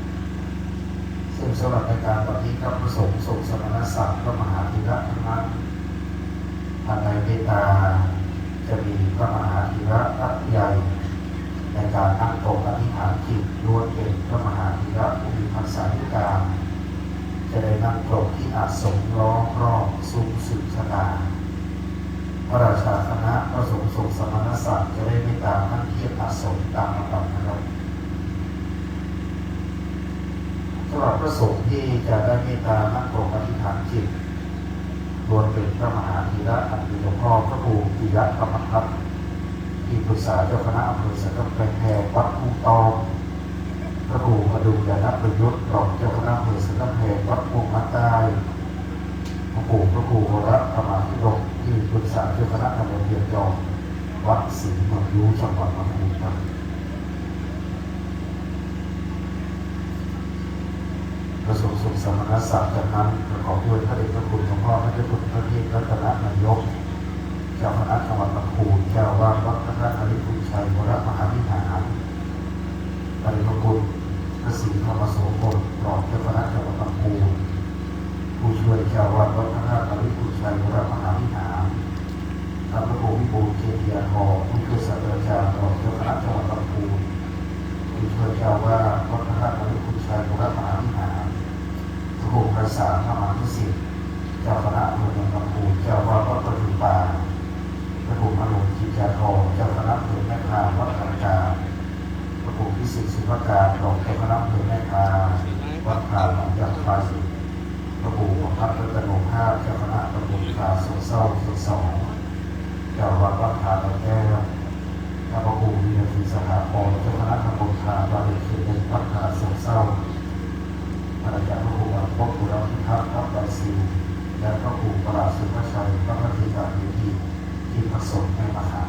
ซึ่งสำหรับในการวันนี้ครับ พระสงฆ์ทรงสมณศักดิ์ พระมหาเถระทั้งนั้น ท่านได้เมตตา จะมีพระมหาเถระพระผู้ใหญ่ ในการนั่งตรงอธิษฐานจิต ล้วนเป็นพระมหาเถระผู้มีพรรษานุการ จะได้นั่งตรงที่อาสมล้อมรอบซุ้มสืบชะตา พระราชาคณะพระสงฆ์ทรงสมณศักดิ์จะได้เมตตานั่งเทียบอาสมตามลำดับนะครับ สำหรับพระสงฆ์ที่จะได้เมตตานั่งตรงอธิษฐานจิต ล้วนเป็นพระมหาเถระอันมีหลวงพ่อพระครูปิยธรรมทัตน์ ที่ปรึกษาเจ้าคณะอำเภอสันกำแพง วัดทุ่งตอง พระครูพดุงยานประยุทธ์ รองเจ้าคณะอำเภอสันกำแพง วัดม่วงน้ำใต้ พระครู พระครูวรธรรมาภิรมย์ ที่ปรึกษาเจ้าคณะตำบลเวียงดอง วัดศรีเมืองยู้ จังหวัดลำพูนครับ พระสงฆ์ทรงสมณศักดิ์จากนั้นประกอบด้วยพระเดชพระคุณหลวงพ่อพระเจ้าคุณพระเทพรัตนนายก เจ้าคณะจังหวัดลำพูน เจ้าอาวาสวัดพระธาตุนฤคุณชัยวรมหาวิหาร พระเดชพระคุณพระศรีธรรมโสพล รองเจ้าคณะจังหวัดลำพูน ผู้ช่วยเจ้าอาวาสวัดพระธาตุนฤคุณชัยวรมหาวิหาร พระครูวิบูลย์เจติยาธร ผู้ช่วยศาสตราจารย์ รองเจ้าคณะจังหวัดลำพูน ผู้ช่วยเจ้าอาวาสวัดพระธาตุนฤคุณชัยวรมหาวิหาร พระครูไพศาล ธรรมานุสิทธิ์ เจ้าคณะอำเภอเมืองลำพูน เจ้าอาวาสวัดประดู่ป่า พระครูมโนจิตยาธร เจ้าคณะอำเภอแม่ทา วัดกลางกลาง พระครูพิสิทธิ์ สุภการ รองเจ้าคณะอำเภอแม่ทา วัดท่าหนองยางไฟ พระครูประภัทรรัตโนภาพ เจ้าคณะตำบลทาโศกเศร้า เขตสอง เจ้าวัดวัดทาดอยแก้ว พระครูวีรศรีสถาพร เจ้าคณะตำบลทาดอยเขตหนึ่ง วัดทาโศกเศร้า ภรรยาพระครูบรรพตบุรพิทักษ์ วัดดอยซิว และพระครูประหลาดสุภชัย พระพัทธิกาเมธี ที่พักสงฆ์แม่มะขาม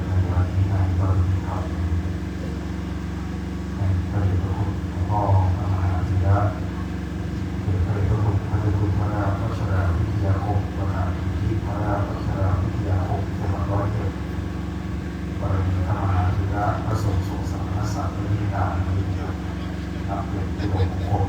ในวันนี้งานก็มีครับ แห่งพระเดชพระคุณหลวงพ่อพระมหาเถระ เดชพระเดชพระคุณพระเจ้าคุณพระราชวัชราวิทยาคม ประธานมูลนิธิพระราชวัชราวิทยาคม จังหวัดร้อยเอ็ด บารมีพระมหาเถระ พระสงฆ์ทรงสมณศักดิ์ และนิกายนี้ นับเป็นอุดมมงคล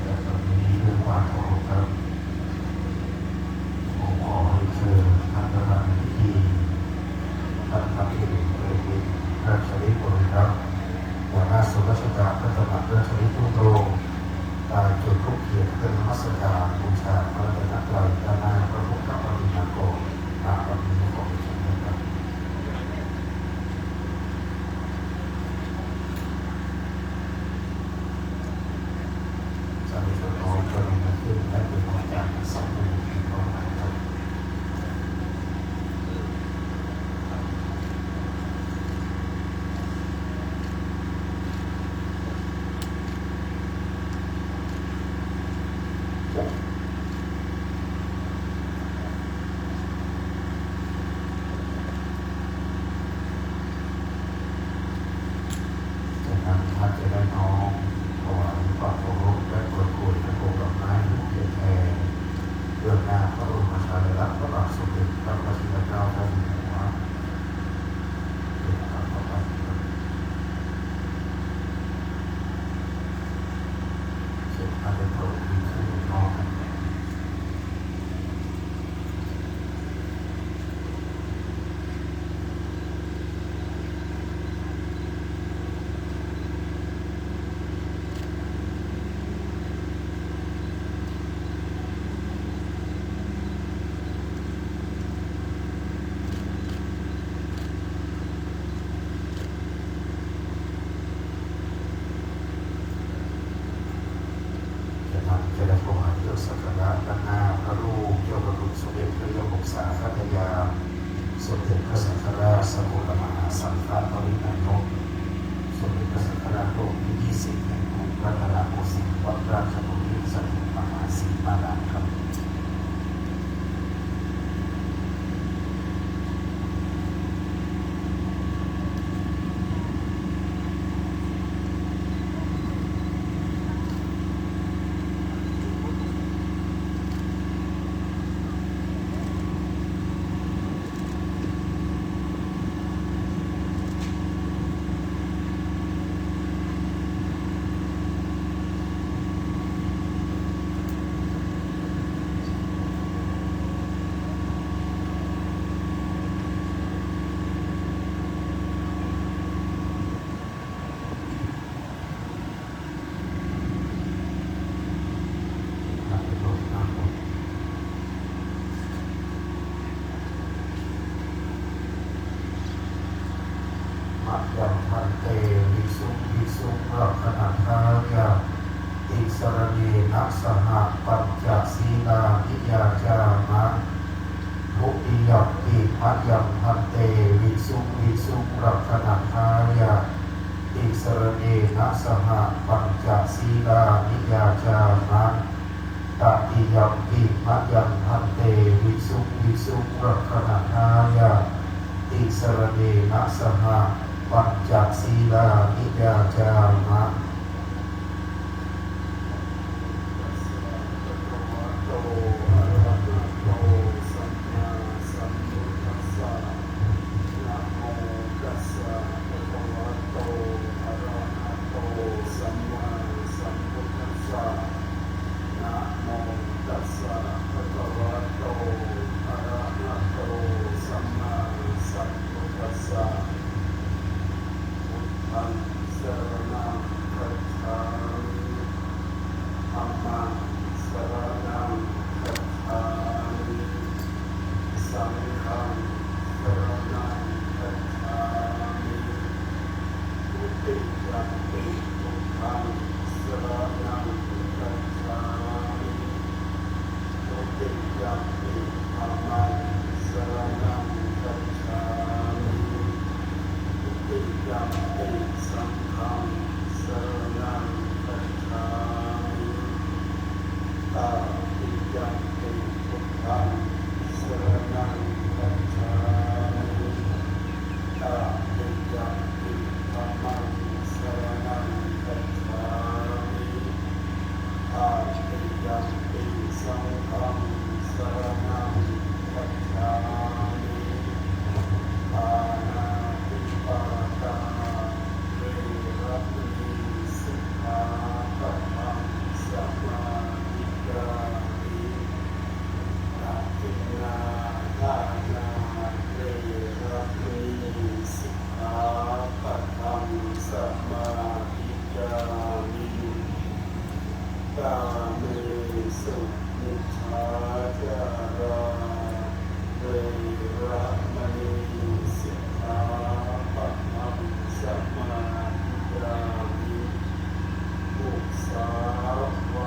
และตอนนี้ด้วยความเคารพครับ ผมขอเรียนเชิญท่านประธานในพิธี ท่านพันเอกเปรมวิทย์ ราชวิทย์ บริรักษ์ หัวหน้าศูนย์ราชการพระตำหนักราชวิทย์รุ่งโรจน์ ได้จุดธูปเทียนเครื่องนมัสการบูชาพระรัตนตรัยด้านหน้าพระพุทธปฏิมากร ณ บัดนี้ขอเรียนเชิญครับ สาธุชนน้อมกรุณาขึ้นและเป็นพระอาจารย์ทั้งสององค์พร้อมกันครับ จากนั้นท่านจะได้น้อมถวายความเคารพและโปรยทานดอกไม้ธูปเทียนแทนเบื้องหน้าพระบรมฉายาลักษณ์พระบาทสมเด็จพระวชิรเกล้าเจ้าอยู่หัว เชิญท่านได้โปรดยืนขึ้นพร้อมกัน จะได้ถวายเครื่องสักการะด้านหน้าพระรูปเจ้าประคุณสมเด็จพระยอดสาคตยาน สมเด็จพระสังฆราชสกลมหาสังฆปริณายก สมเด็จพระสังฆราชรูปที่ ยี่สิบ แห่งกรุงรัตนโกสินทร์ วัดราชบุรี สถิตมหาสีมารามครับ Mayaṃ bhante visuṃ visuṃ rakkhaṇatthāya tisaraṇena saha pañca sīlāni yācāma. Dutiyampi mayaṃ bhante visuṃ visuṃ rakkhaṇatthāya tisaraṇena saha pañca sīlāni yācāma. Tatiyampi mayaṃ bhante visuṃ visuṃ rakkhaṇatthāya tisaraṇena saha pañca sīlāni yācāma. Tassa bhagavato arahato sammāsambuddhassa. Namo tassa bhagavato arahato sammāsambuddhassa. Namo tassa bhagavato arahato sammāsambuddhassa. Buddhaṃ saraṇaṃ gacchāmi. Dhammaṃ saraṇaṃ gacchāmi. Saṅghaṃ saraṇaṃ gacchāmi. Dutiyampi buddhaṃ saraṇaṃ gacchāmi. Dutiyampi dhammaṃ saraṇaṃ gacchāmi. Dutiyampi saṅghaṃ saraṇaṃ gacchāmi. Tatiyampi buddhaṃ saraṇaṃ gacchāmi. Tatiyampi dhammaṃ saraṇaṃ gacchāmi. Tatiyampi saṅghaṃ saraṇaṃ gacchāmi. Pāṇātipātā veramaṇī sikkhāpadaṃ samādiyāmi. Adinnādānā veramaṇī sikkhāpadaṃ samādiyāmi. Kāmesu micchācārā veramaṇī sikkhāpadaṃ samādiyāmi. Musāvādā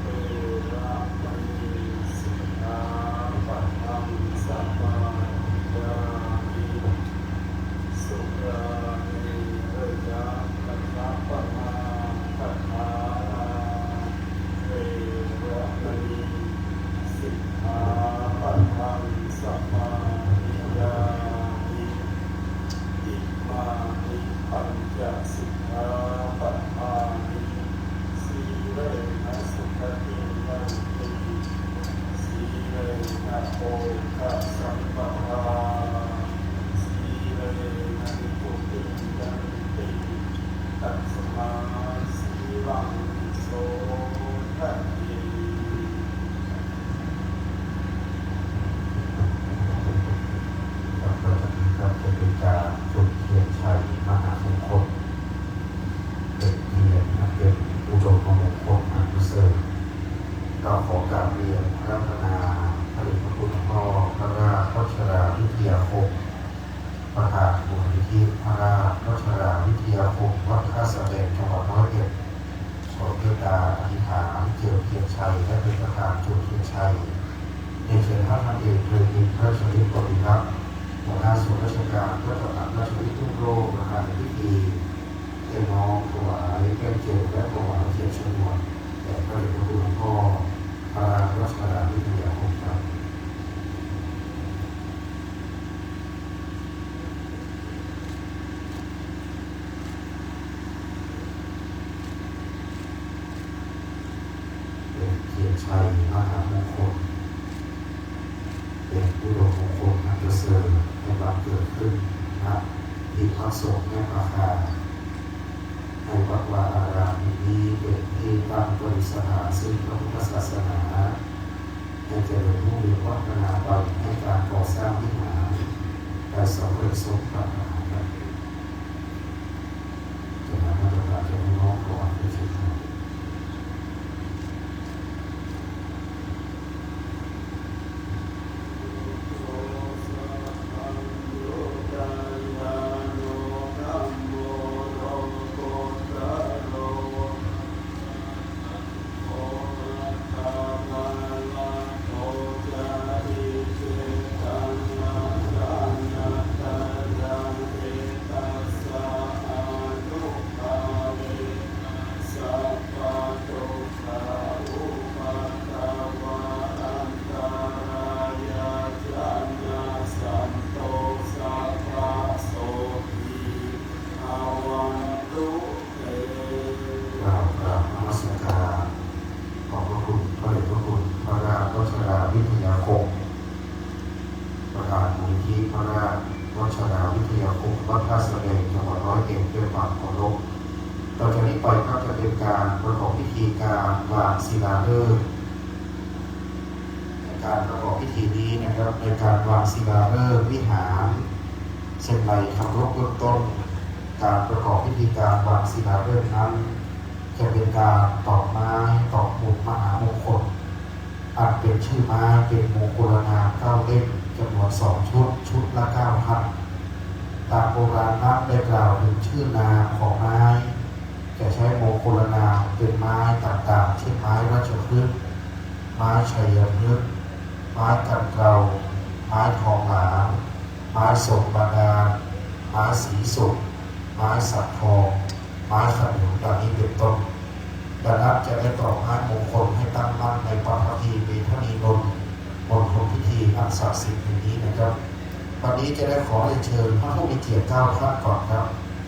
veramaṇī sikkhāpadaṃ samādiyāmi. Surāmerayamajjapamādaṭṭhānā veramaṇī sikkhāpadaṃ samādiyāmi. Imāni pañca sikkhāpadāni อธิษฐานเจิมเทียนชัยและเป็นประธานจุดเทียนชัย เรียนเชิญท่านพันเอกเทวิน ราชวิทย์ บริรักษ์ หัวหน้าส่วนราชการพระตำหนักราชวิทย์รุ่งโรจน์ ประธานในพิธี ได้น้อมถวายแก้วเจิมและถวายเทียนชนวนแด่พระเดชพระคุณหลวงพ่อพระรัชดาวิทยาคมครับ เป็นเทียนชัยมหามงคล เป็นอุดมมงคลอันประเสริฐ ให้บังเกิดขึ้น ณ ที่พักสงฆ์แม่ประคา ให้วัดวาอารามแห่งนี้เป็นที่ตั้งประดิษฐานซึ่งพระพุทธศาสนา ให้เจริญรุ่งเรืองวัฒนาไป ให้การก่อสร้างวิหารได้สำเร็จสมปรารถนาครับ จากนั้นท่านประธานจะให้น้อมถวายเทียนชัย กล่าวกราบนมัสการ ขอบพระคุณพระเดชพระคุณพระราชวัชราวิทยาคม ประธานมูลนิธิพระราชวัชราวิทยาคม วัดท่าสะแบง จังหวัดร้อยเอ็ด ด้วยความเคารพ ต่อจากนี้ไปครับ จะเป็นการประกอบพิธีการวางศิลาฤกษ์ ในการประกอบพิธีนี้นะครับ ในการวางศิลาฤกษ์วิหารเชียงรายคำรบเบื้องต้น การประกอบพิธีการวางศิลาฤกษ์นั้น จะเป็นการตอกไม้ตอกหมุดมหามงคล อันเป็นชื่อไม้เป็นมงคลนามเก้าเล่ม จำนวนสองชุด ชุดละเก้าท่าน ตามโบราณนั้นได้กล่าวถึงชื่อนามของไม้ จะใช้มงคลนามเป็นไม้ต่างๆ เช่นไม้ราชพฤกษ์ ไม้ชัยพฤกษ์ ไม้กันเกลา ไม้ทองหลาง ไม้สมบาดาล ไม้สีสุก ไม้สักทอง ไม้ขนุน ดังนี้เป็นต้น ดังนั้นจะได้ตอกไม้มงคลให้ตั้งมั่นในพระพักตรีเมธนีนนท์มณฑลพิธีอันศักดิ์สิทธิ์แห่งนี้นะครับ วันนี้จะได้ขอเรียนเชิญพระผู้มีเกียรติเก้าท่านก่อนครับ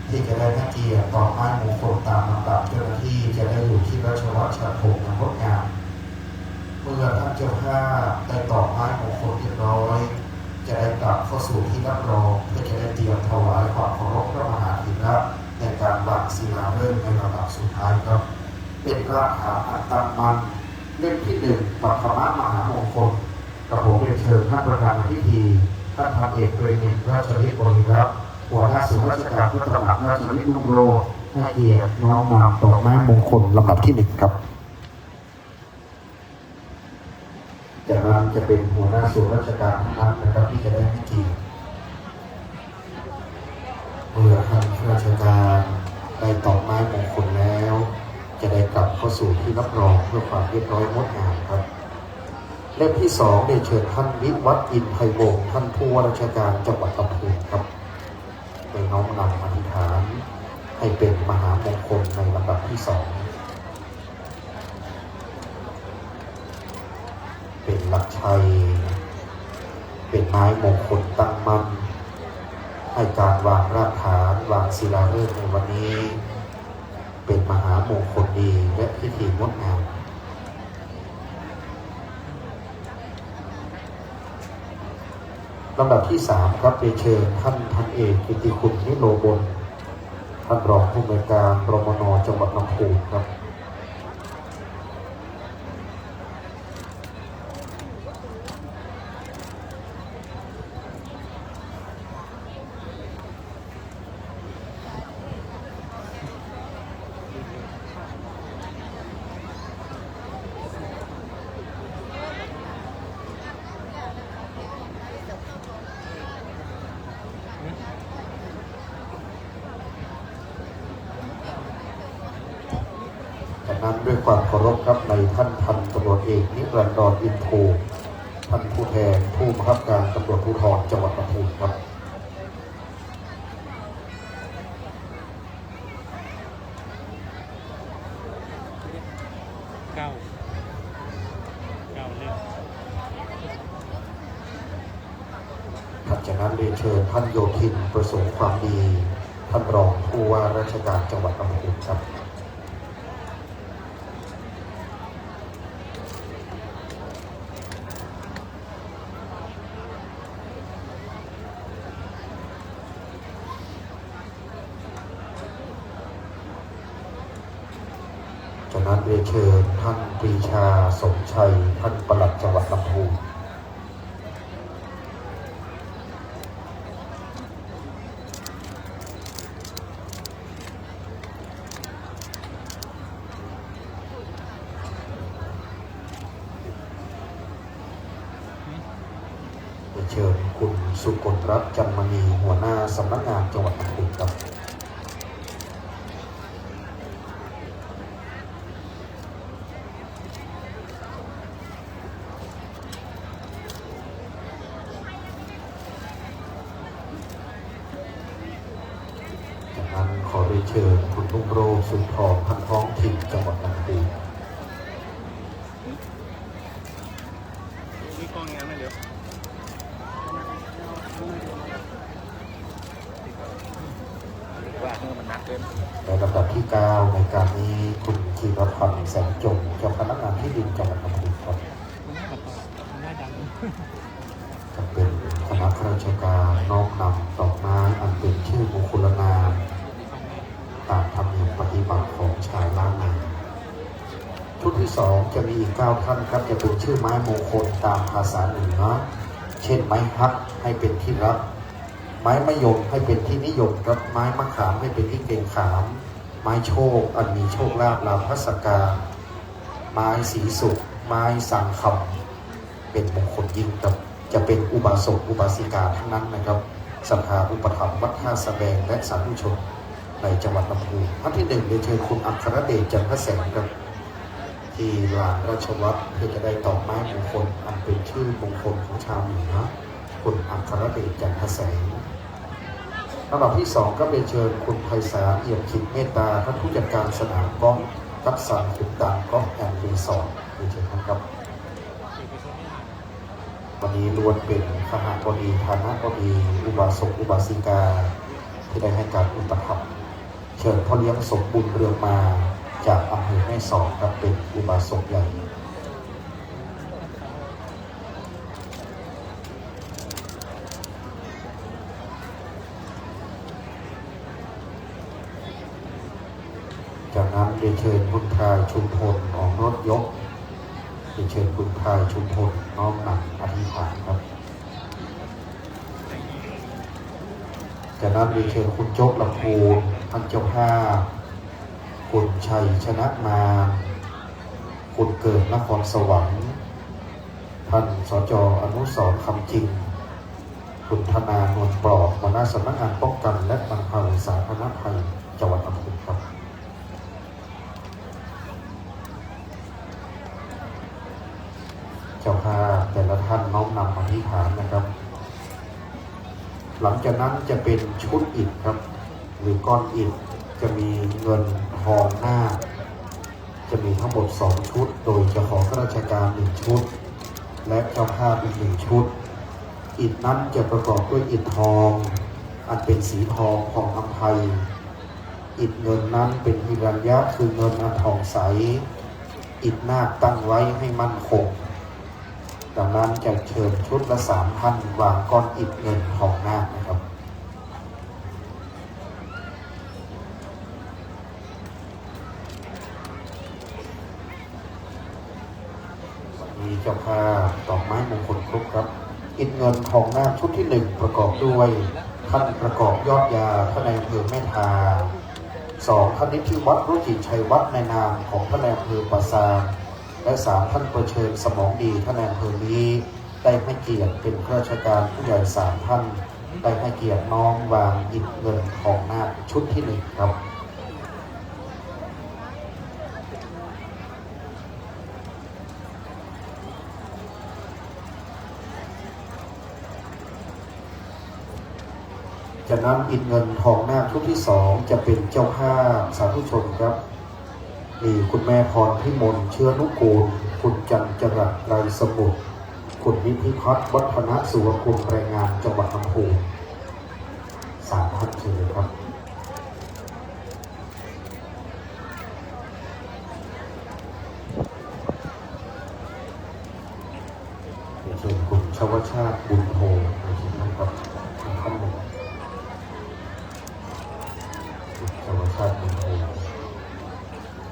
ที่จะได้ให้เกียรติตอกไม้มงคลตามลำดับ เจ้าหน้าที่จะได้อยู่ที่ราชวัตรฉัตรผงอย่างงดงาม เมื่อท่านเจ้าภาพได้ตอกไม้มงคลเรียบร้อย จะได้กลับเข้าสู่ที่รับรอง เพื่อจะได้เตรียมถวายความเคารพพระมหาเถระในการวางศิลาฤกษ์ในลำดับสุดท้ายครับ เป็นรากฐานอันตั้งมั่น เล่มที่หนึ่ง ปัทมมหามงคล กระผมเรียนเชิญท่านประธานในพิธี ท่านพันเอกเปรมินทร์ ราชวิทย์ บริรักษ์ หัวหน้าศูนย์ราชการพระตำหนักราชวิทย์รุ่งโรจน์ ให้เกียรติน้อมนำตอกไม้มงคลลำดับที่หนึ่งครับ จากนั้นจะเป็นหัวหน้าส่วนราชการทุกท่านนะครับ ที่จะได้ให้เกียรติ เมื่อท่านข้าราชการได้ตอกไม้มงคลแล้ว จะได้กลับเข้าสู่ที่รับรองเพื่อความเรียบร้อยงดงามครับ เล่มที่สอง เรียนเชิญท่านวิวัฒน์ อินไพวงศ์ ท่านผู้ว่าราชการจังหวัดลำพูนครับ ได้น้อมนำอธิษฐานให้เป็นมหามงคลในลำดับที่สอง เป็นหลักชัย เป็นไม้มงคลตั้งมั่น ให้การวางรากฐาน วางศิลาฤกษ์ในวันนี้ เป็นมหามงคลดีและพิธีงดงาม ลำดับที่สามครับ เรียนเชิญท่านพันเอกกิตติคุณ นิโรบล ท่านรองผู้อำนวยการ รมน จังหวัดลำพูนครับ ด้วยความเคารพครับ ในท่านพันตำรวจเอกนิรันดร อินโท ท่านผู้แทนผู้บังคับการตำรวจภูธรจังหวัดลำพูนครับ เก้าเก้าเล่ม หลังจากนั้นเรียนเชิญท่านโยธินประสงค์ความดี ท่านรองผู้ว่าราชการจังหวัดลำพูนครับ จากนั้นเรียนเชิญท่านปรีชาสมชัย ท่านปลัดจังหวัดลำพูน เชิญคุณสุกลรัตน์ จันทมณี หัวหน้าสำนักงานจังหวัดลำพูนครับ จากนั้นขอเรียนเชิญคุณรุ่งโรจน์ สุนทร ท่านท้องถิ่นจังหวัดลำพูน นี่กล้องยังไม่เหลือ ว่าเออมันหนักเกิน ในลำดับที่เก้า ในการนี้คุณธีรพันธ์ แสงจง เจ้าพนักงานที่ดินจังหวัดลำพูนครับ จะเป็นคณะข้าราชการน้อมนำดอกไม้อันเป็นชื่อมงคลนาม ตามธรรมเนียมปฏิบัติของชาวล้านนา ชุดที่สองจะมีอีกเก้าท่านครับ จะเป็นชื่อไม้มงคลตามภาษาเหนือ เช่นไม้ฮักให้เป็นที่รัก ไม้มะยมให้เป็นที่นิยมครับ ไม้มะขามให้เป็นที่เกรงขาม ไม้โชคอันมีโชคลาภลาภสการ ไม้สีสุก ไม้สังคำ เป็นมงคลยิ่งครับ จะเป็นอุบาสกอุบาสิกาทั้งนั้นนะครับ ศรัทธาอุปถัมภ์วัดท่าสะแบง และสาธุชนในจังหวัดลำพูน ท่านที่หนึ่งเรียนเชิญคุณอัครเดช จันทแสงครับ ที่ลานราชวัตร เพื่อจะได้ดอกไม้มงคลอันเป็นชื่อมงคลของชาวเหนือ คุณอัครเดช จันทแสง ลำดับที่สองก็เรียนเชิญคุณไพศาล เอี่ยมจิตเมตตา ท่านผู้จัดการสนามกอล์ฟ ทักษะขุนตัน กอล์ฟแอนด์รีสอร์ท เรียนเชิญท่านครับ วันนี้ล้วนเป็นคหบดี ฐานบดี อุบาสกอุบาสิกา ที่ได้ให้การอุปถัมภ์ เชิญพ่อเลี้ยงสมบุญเรืองมา จากอำเภอแม่สอดครับ เป็นอุบาสกใหญ่ จากนั้นเรียนเชิญคุณพลายชุมพล หนองรถยก เรียนเชิญคุณพลายชุมพล น้อมนำอธิษฐานครับ จากนั้นเรียนเชิญคุณโจ๊กลำพูน ท่านเจ้าภาพ คุณชัยชนะมาน คุณเกิดนครสวรรค์ ท่าน สจ อนุสรณ์ คำจริง คุณธนา นวลปลอด หัวหน้าสำนักงานป้องกันและบรรเทาสาธารณภัยจังหวัดลำพูนครับ เจ้าภาพแต่ละท่านน้อมนำอธิษฐานนะครับ หลังจากนั้นจะเป็นชุดอิฐครับ หรือก้อนอิฐ จะมีเงินทองนาค จะมีทั้งหมดสองชุด โดยจะขอข้าราชการหนึ่งชุด และเจ้าภาพอีกหนึ่งชุด อิฐนั้นจะประกอบด้วยอิฐทอง อันเป็นสีทองผ่องอำไพ อิฐเงินนั้นเป็นหิรัญญะ คือเงินอันผ่องใส อิฐนาคตั้งไว้ให้มั่นคง ดังนั้นจะเชิญชุดละสามท่านวางก้อนอิฐเงินทองนาคนะครับ มีเจ้าภาพดอกไม้มงคลครบครับ อิฐเงินทองนาคชุดที่หนึ่งประกอบด้วย ท่านประกอบยอดยา ท่านนายอำเภอแม่ทา สอง ท่านนิธิวัฒน์ รุจิชัยวัฒน์ ในนามของท่านนายอำเภอป่าซาง และสาม ท่านประเชิญสมองดี ท่านนายอำเภอนี้ ได้ให้เกียรติเป็นข้าราชการผู้ใหญ่สามท่าน ได้ให้เกียรติน้อมวางอิฐเงินทองนาคชุดที่หนึ่งครับ เ จากนั้นอิฐเงินทองนาคชุดที่สองจะเป็นเจ้าภาพสาธุชนครับ มีคุณแม่พรพิมลเชื้อนุกูล คุณจันจรัสไตรสมุทร คุณนิธิพัฒน์วัฒนสุวกุล แรงงานจังหวัดลำพูน สามท่านเชิญเลยครับ เรียนเชิญคุณชวชาติบุญโฮนะครับ ท่านหนึ่ง คุณชวชาติบุญโฮ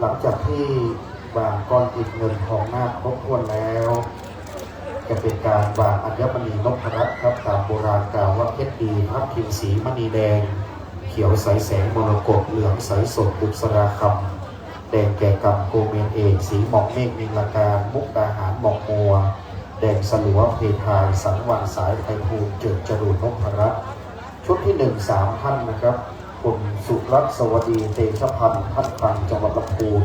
หลังจากที่วางก้อนอิฐเงินทองนาคครบถ้วนแล้ว จะเป็นการวางอัญมณีนพรัตน์ครับ ตามโบราณกล่าวว่าเพชรดีทับทิมสีมณีแดง เขียวใสแสงมรกต เหลืองใสสดบุษราคำ แดงแก่กำโกเมนเอก สีหมอกเมฆนิลการ มุกดาหารหมอกมัว แดงสลัวเพทาย สังวานสายไพฑูรย์ เจิดจรูนนพรัตน์ ชุดที่หนึ่ง สามท่านนะครับ คุณสุรัตน์สวัสดีเตชพันธ์ ท่านคลังจังหวัดลำพูน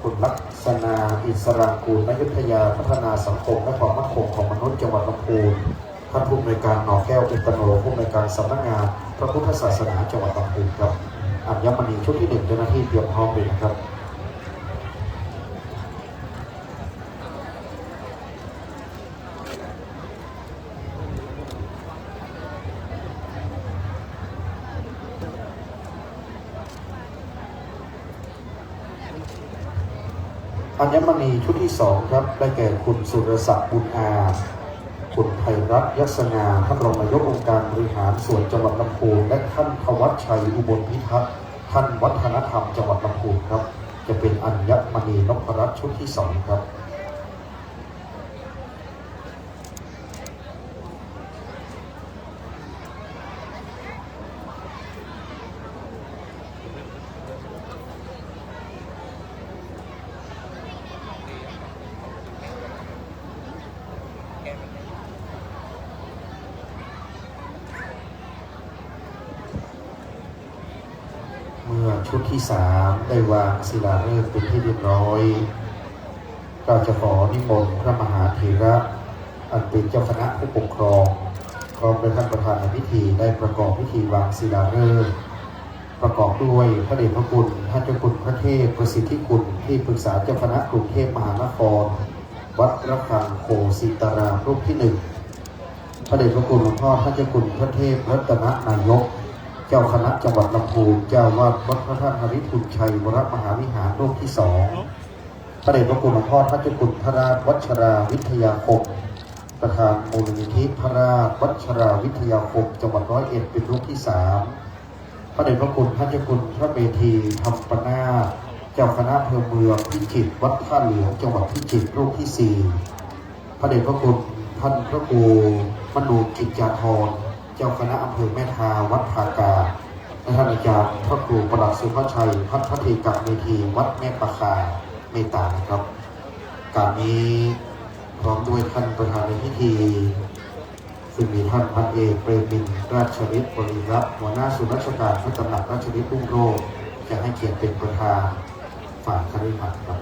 คุณลักษณาอิสรางกูล อยุธยาพัฒนาสังคมและความมั่นคงของมนุษย์จังหวัดลำพูน ท่านผู้อำนวยการ หน่อแก้ว อุตตโน ผู้อำนวยการสำนักงานพระพุทธศาสนาจังหวัดลำพูนครับ อัญมณีชุดที่หนึ่ง เจ้าหน้าที่เตรียมพร้อมเลยนะครับ อัญมณีชุดที่สองครับ ได้แก่คุณสุรศักดิ์บุญอาจ คุณไพรัตน์ ยักษงา ท่านรองนายกองค์การบริหารส่วนจังหวัดลำพูน และท่านธวัชชัย อุบลพิทักษ์ ท่านวัฒนธรรมจังหวัดลำพูนครับ จะเป็นอัญมณีนพรัตน์ชุดที่สองครับ เมื่อชุดที่สามได้วางศิลาฤกษ์เป็นที่เรียบร้อย ก็จะขอนิมนต์พระมหาเถระ อันเป็นเจ้าคณะผู้ปกครอง พร้อมด้วยท่านประธานในพิธี ได้ประกอบพิธีวางศิลาฤกษ์ ประกอบด้วยพระเดชพระคุณ ท่านเจ้าคุณพระเทพประสิทธิคุณ ที่ปรึกษาเจ้าคณะกรุงเทพมหานคร วัดระฆังโคสิตาราม รูปที่หนึ่ง พระเดชพระคุณหลวงพ่อท่านเจ้าคุณพระเทพรัตนนายก เจ้าคณะจังหวัดลำพูน เจ้าอาวาสวัดพระธาตุหริภุญชัยวรมหาวิหาร รูปที่สอง พระเดชพระคุณหลวงพ่อท่านเจ้าคุณพระราชวัชราวิทยาคม ประธานมูลนิธิพระราชวัชราวิทยาคม จังหวัดร้อยเอ็ด เป็นรูปที่สาม พระเดชพระคุณท่านเจ้าคุณพระเมธี ธรรมปนาถ เจ้าคณะอำเภอเมืองพิจิตร วัดท่าหลวง จังหวัดพิจิตร รูปที่สี่ พระเดชพระคุณท่านพระครูมโนกิจจาธร เจ้าคณะอำเภอแม่ทา วัดผากาด และท่านอาจารย์พระครูประหลัดสุภชัย พัทธเทกะเมธี วัดแม่ประคา เมตตานะครับ การนี้พร้อมด้วยท่านประธานในพิธี ซึ่งมีท่านพันเอกเปรมินทร์ ราชฤทธิ์บริรักษ์ หัวหน้าศูนย์ราชการพระตำหนักราชฤทธิ์รุ่งโรจน์ จะให้เกียรติเป็นประธานฝ่ายคฤหัสถ์ครับ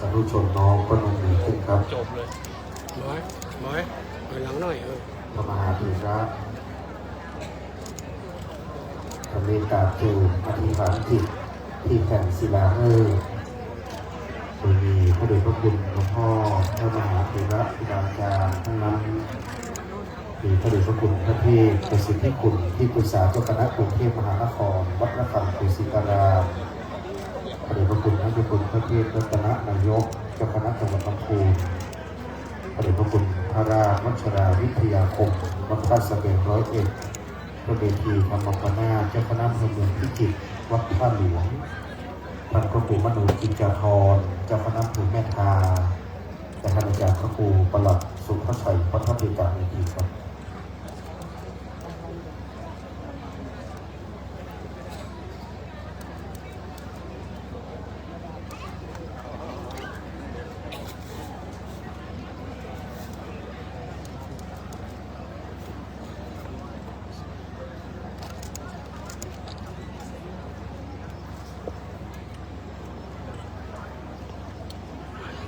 สาธุชนน้อมพนมมือขึ้นครับ จบเลย น้อย น้อย ถอยหลังหน่อย เออ พระมหาเถระ เมตตาเจิมอธิษฐานจิตที่แผ่นศิลาฤกษ์ โดยมีพระเดชพระคุณหลวงพ่อ พระมหาเถระ ครูบาอาจารย์ทั้งนั้น มีพระเดชพระคุณพระเทพประสิทธิคุณ ที่ปรึกษาเจ้าคณะกรุงเทพมหานคร วัดระฆังโคสิตาราม พระเดชพระคุณท่านเจ้าคุณพระเทพรัตนนายก เจ้าคณะจังหวัดลำพูน พระเดชพระคุณพระราชวัชราวิทยาคม วัดท่าสะแบง ร้อยเอ็ด พระเมธี ธรรมปนาถ เจ้าคณะอำเภอเมืองพิจิตร วัดท่าหลวง ท่านพระครูมโนกิจจาธร เจ้าคณะอำเภอแม่ทา และท่านอาจารย์พระครูประหลัด สุภาชัย วัฒนติการเวทีครับ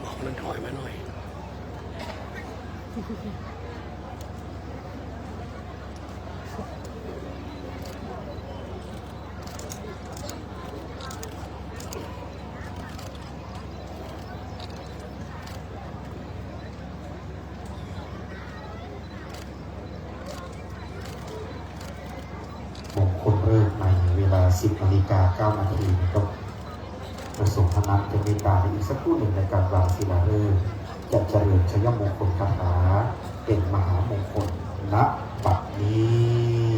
บอกมันถอยมาหน่อย มงคลฤกษ์ในเวลา สิบนาฬิกาเก้านาทีนะครับ พระสงฆ์ท่านนั้นจะเมตตาในอีกสักครู่หนึ่งในการวางศิลาฤกษ์ จะเจริญชัยมงคลคาถาเป็นมหามงคล ณ บัดนี้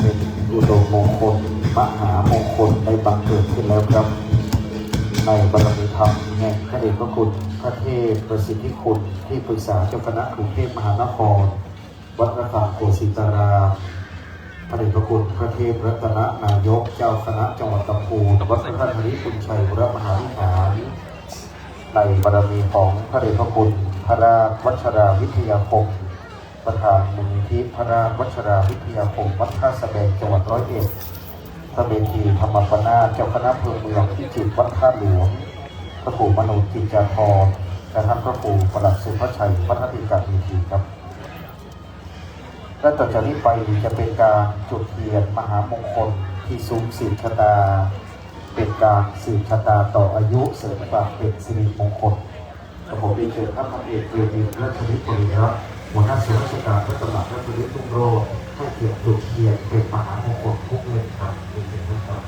เป็นอุดมมงคล มหามงคลได้บังเกิดขึ้นแล้วครับ ในบารมีธรรมแห่งพระเดชพระคุณพระเทพประสิทธิคุณ ที่ปรึกษาเจ้าคณะกรุงเทพมหานคร วัดระฆังโกสิตาราม พระเดชพระคุณพระเทพรัตนนายก เจ้าคณะจังหวัดลำพูน วัดพระธาตุหริภุญชัยวรมหาวิหาร ในบารมีของพระเดชพระคุณพระราชวัชราวิทยาคม ประธานมูลนิธิพระราชวัชราวิทยาคม วัดท่าสะแบง จังหวัดร้อยเอ็ด พระเมธีธรรมปนาถ เจ้าคณะอำเภอเมืองพิจิตร วัดท่าหลวง พระครูมโนจิตจาธร และท่านพระครูประหลัดสุภชัย วัฒนติการเวทีครับ และต่อจากนี้ไปจะเป็นการจุดเทียนมหามงคลที่ซุ้มสืบชะตา เป็นการสืบชะตาต่ออายุ เสริมความเป็นสิริมงคล กระผมได้เชิญท่านพันเอกเตรียมอินทร์ ราชนิตบริรักษ์ หัวหน้าส่วนราชการพระตำหนักราชนิตรุ่งโรจน์ ให้เกียรติจุดเทียนเป็นมหามงคลทุกเล่มครับ เรียนเชิญท่านครับ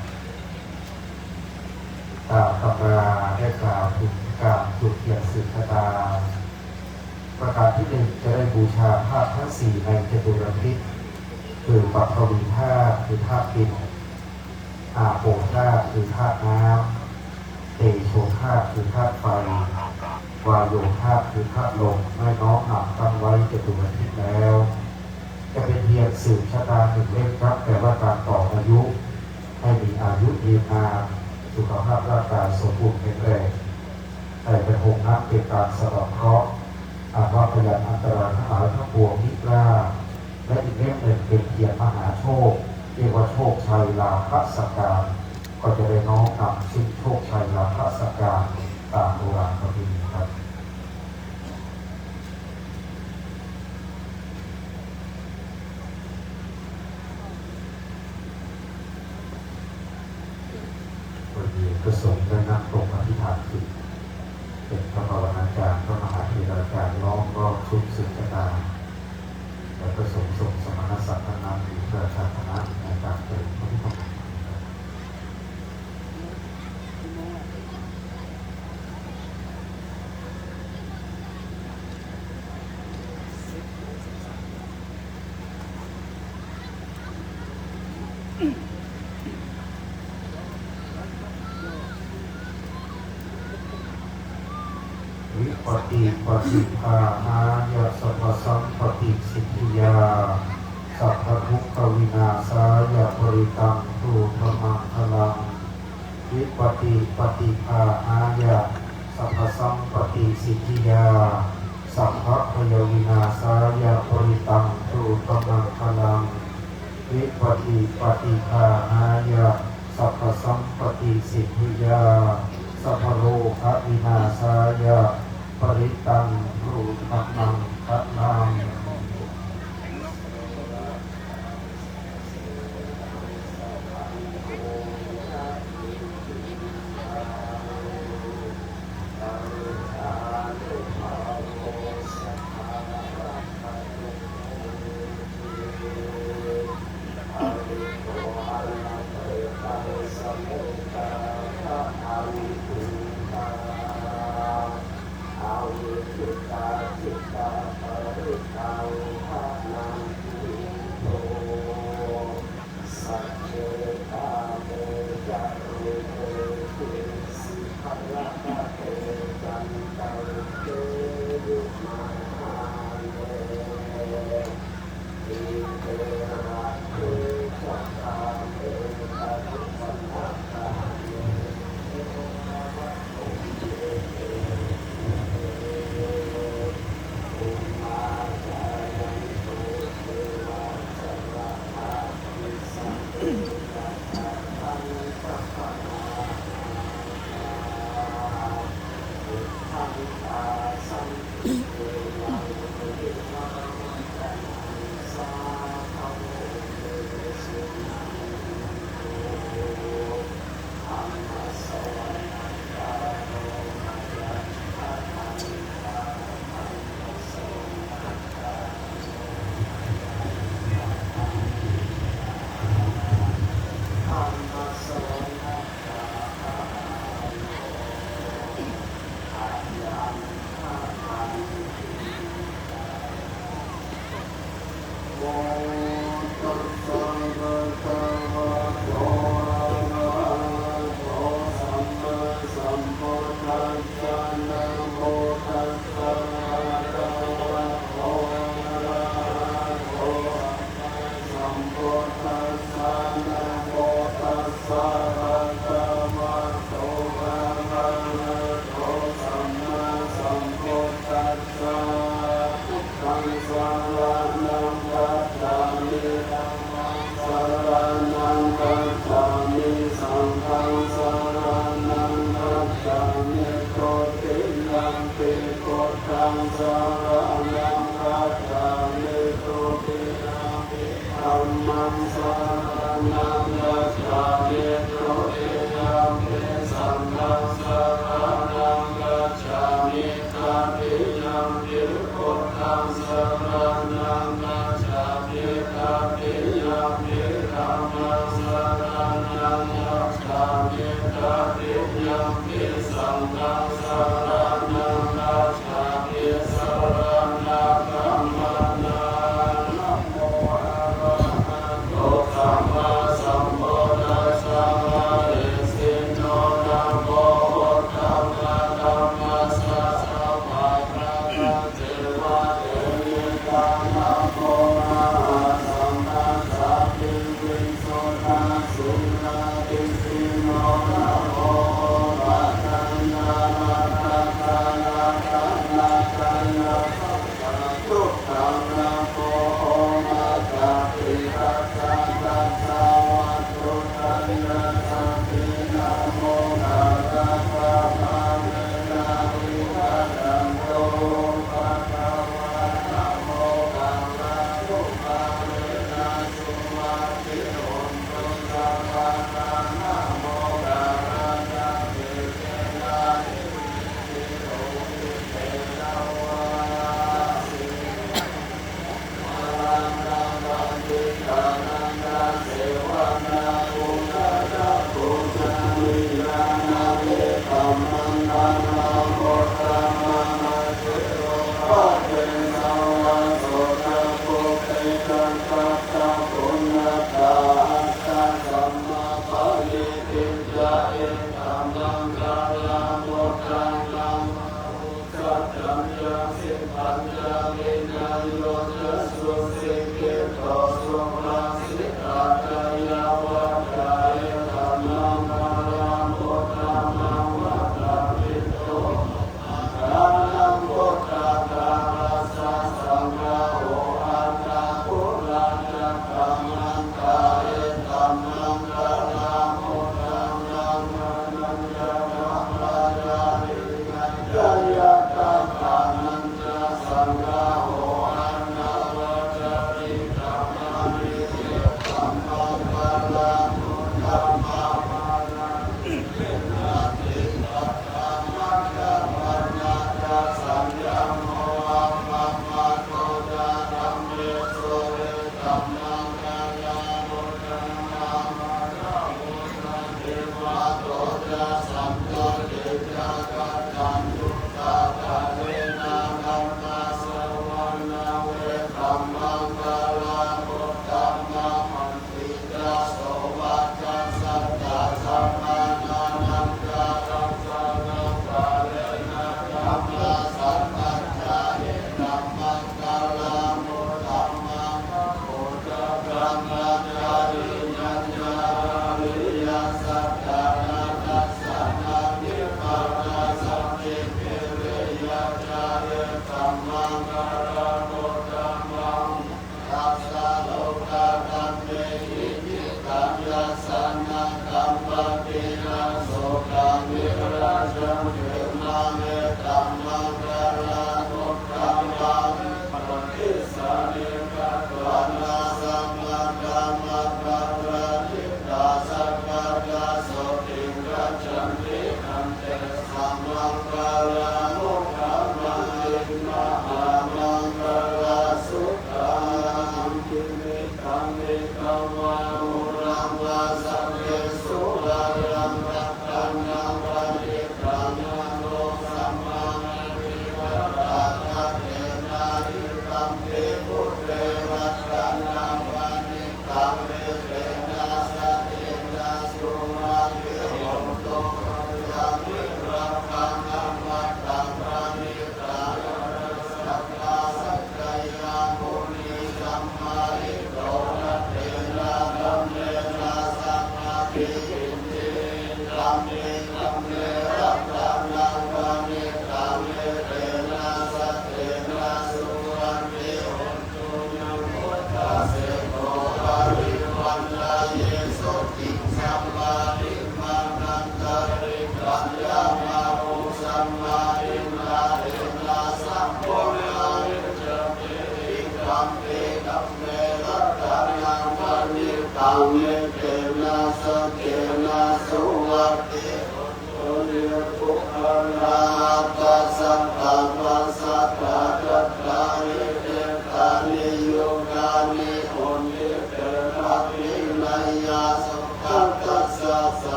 ตามตำราได้กล่าวถึงการจุดเทียนสืบชะตา ประการที่หนึ่ง จะได้บูชาธาตุทั้งสี่ในจตุรพิธ คือปัทวีธาตุ คือธาตุดิน อาโปธาตุ คือธาตุน้ำ เตโชธาตุ คือธาตุไฟ วาโยธาตุ คือธาตุลม ให้น้อมนำตั้งไว้จตุรพิธแล้ว จะเป็นเทียนสืบชะตาหนึ่งเล่มครับ แปลว่าการต่ออายุ ให้มีอายุยืนนาน สุขภาพร่างกายสมบูรณ์แข็งแรง แต่กระทงนั้นเป็นการสะเดาะเคราะห์ อันว่าพยันอันตรายทั้งหลายทั้งปวงนิราช และอีกเล่มหนึ่งเป็นเทียนมหาโชค เรียกว่าโชคชัยลาภสักการ ก็จะได้น้อมนำซึ่งโชคชัยลาภสักการตามโบราณประเพณีครับ วันนี้พระสงฆ์ได้นั่งตรงมาที่ Vipattipaṭibāhāya sabbasampattisiddhiyā sabbadukkhavināsāya parittaṃ brūtha maṅgalaṃ. Vipattipaṭibāhāya sabbasampattisiddhiyā sabbabhayavināsāya parittaṃ brūtha maṅgalaṃ. Vipattipaṭibāhāya sabbasampattisiddhiyā sabbarogavināsāya parittaṃ brūtha maṅgalaṃ.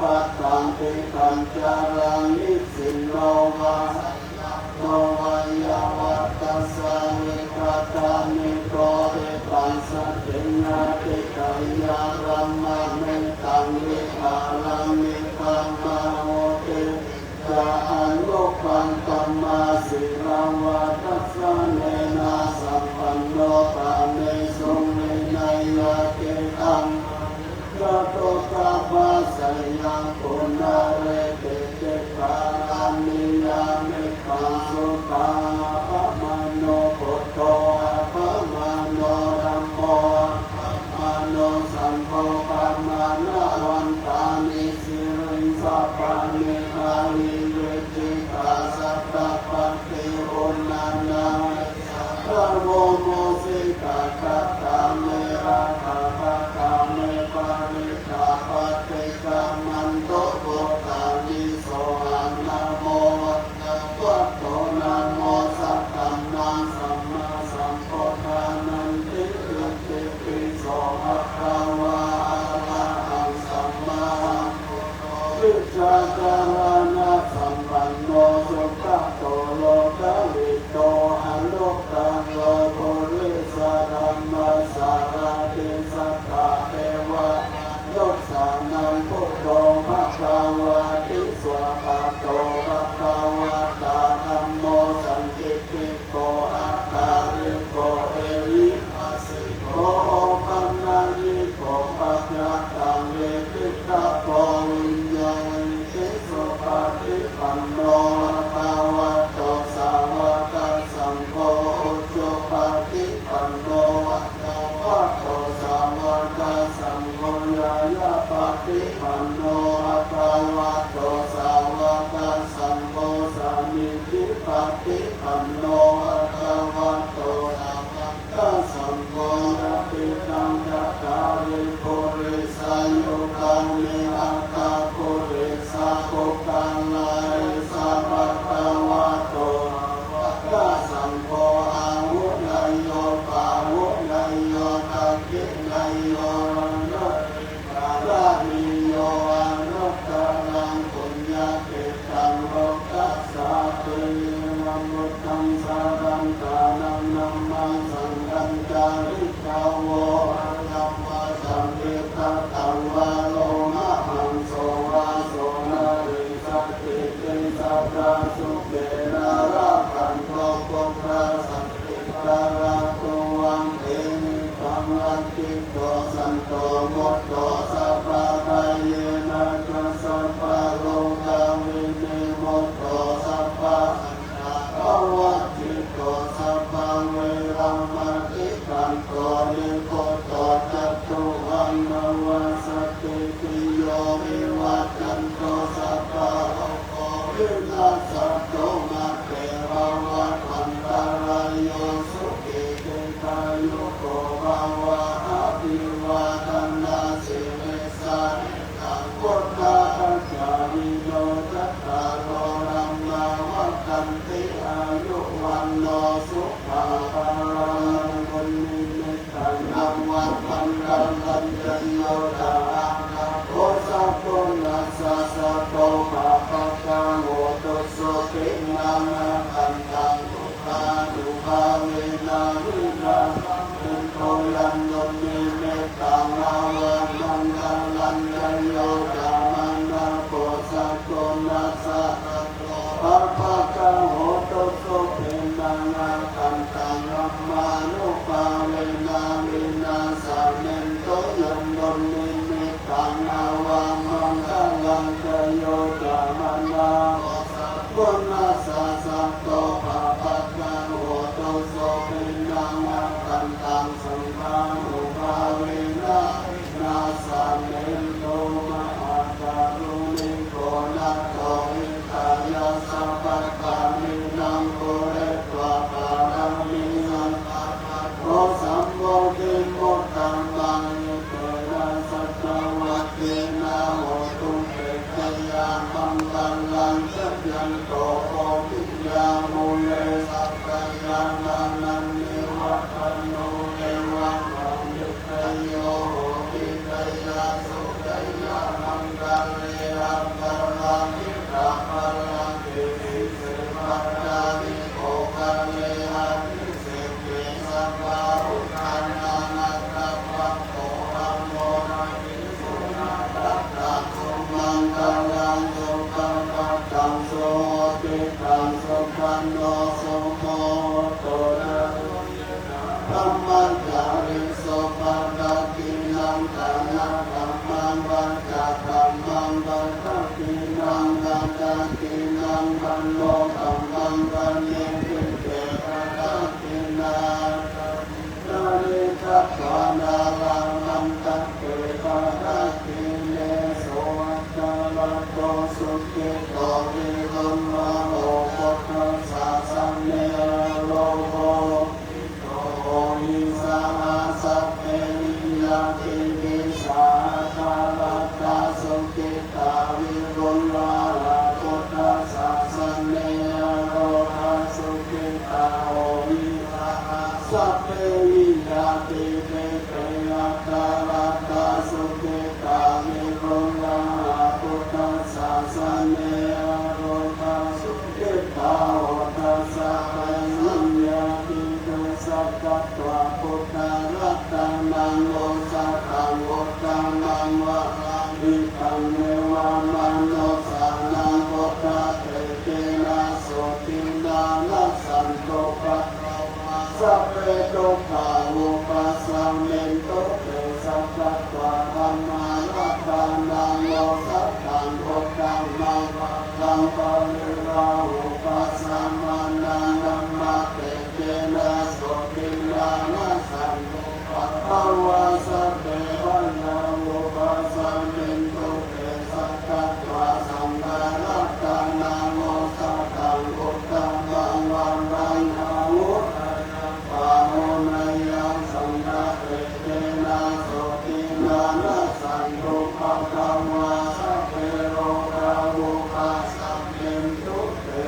Pattaṃ tiṭṭhañcaraṃ nisinno vā sayāno vā yāvatassa vigatamiddho etaṃ satiṃ adhiṭṭheyya, brahmametaṃ vihāraṃ nibbānaṃ hotīti ca anupagamma. Sīlavā dassanena sampanno, kāmesu vineyya gedhaṃ, jhātugābhāseyyaṃ punareti. Tiṭṭhānāni yāmiṃ paṃsuddhā, appamāṇo buddho, appamāṇo dhammo, appamāṇo saṅgho, pamāṇavantāni sirīsapāni, ahi vicchikā satapadī uṇṇānābhī sarabū mūsikā. Katā me rakkhā, katā me parittā, paṭikkamantu bhūtāni, sohaṃ namo bhagavato, namo sattannaṃ sammāsambuddhānanti. Itipi so bhagavā arahaṃ sammāsambuddho vijjācaraṇasampanno sugato lokavidū anuttaro purisadammasārathi satthā devamanussānaṃ buddho bhagavāti. Svākkhāto bhagavatā dhammo sandiṭṭhiko akāliko ehipassiko opanayiko paccattaṃ veditabbo viññūhīti. Supaṭipanno bhagavato sāvakasaṅgho, ujupaṭipanno bhagavato sāvakasaṅgho, ñāyapaṭipanno bhagavato sāvakasaṅgho, sāmīcipaṭipanno bhagavato sāvakasaṅgho, yadidaṃ cattāri purisayugāni aṭṭha purisapuggalā, esa bhagavato sāvakasaṅgho, āhuneyyo pāhuneyyo dakkhiṇeyyo añjalikaraṇīyo anuttaraṃ puññakkhettaṃ lokassāti. Buddhaṃ sarantānaṃ dhammaṃ saṅghañca jhāvo, ajjhattaṃ vā lomamhaṃso vā sonārī satthiṃ sadā sukheṇā rakkhantu buddhasāsanaṃ. Ṭhātu vamhe nibbānaṃ ṭhito santo mutto sabbabhayena ca sabbarogavinimutto sabba pavajjito sabbaveramatikkanto nibbuto ca tuvaṃ navassatī. Bhiyyo vivajjantu sabbarogo vinassatu mā te bhavatvantarāyo sukhī dīghāyuko bhava. Abhivādanasīlissa vuḍḍhāpacāyino cattāro dhammā vaḍḍhanti āyu vaṇṇo sukhaṃ balaṃ. Puññakkhettaṃ navaṃ maṅgalañca yo cāmanāpo sakuṇassa saddo pāpaggaho dussupinaṃ akantaṃ buddhānubhāvena vināsamentu. Yandunnimittaṃ avamaṅgalañca yo cāmanāpo sakuṇassa saddo pāpaggaho dussupinaṃ akantaṃ dhammānubhāvena vināsamentu. Yandunnimittaṃ avamaṅgalañca yo cāmanāpo sakuṇassa saddo pāpaggaho dussupinaṃ akantaṃ saṅghānubhāvena vināsamentu. Mahākāruṇiko nātho hitāya sabbapāṇinaṃ pūretvā pāramī sabbā patto sambodhimuttamaṃ. Etena saccavajjena hotu te jayamaṅgalaṃ. Jayanto bodhiyā mū sabbe dukkhā vūpasamentu te. Sakkatvā dhammaṃ ratanaṃ osathaṃ uttamaṃ varaṃ pariḷāhūpasamanaṃ dhammatejena sotthinā nassantupaddavā sabbe bhayā vūpasamentu te. Sakkatvā saṅgharatanaṃ osathaṃ uttamaṃ varaṃ āhuneyyaṃ pāhuneyyaṃ saṅghatejena sotthinā nassantupaddavā sabbe rogā vūpasamentu te.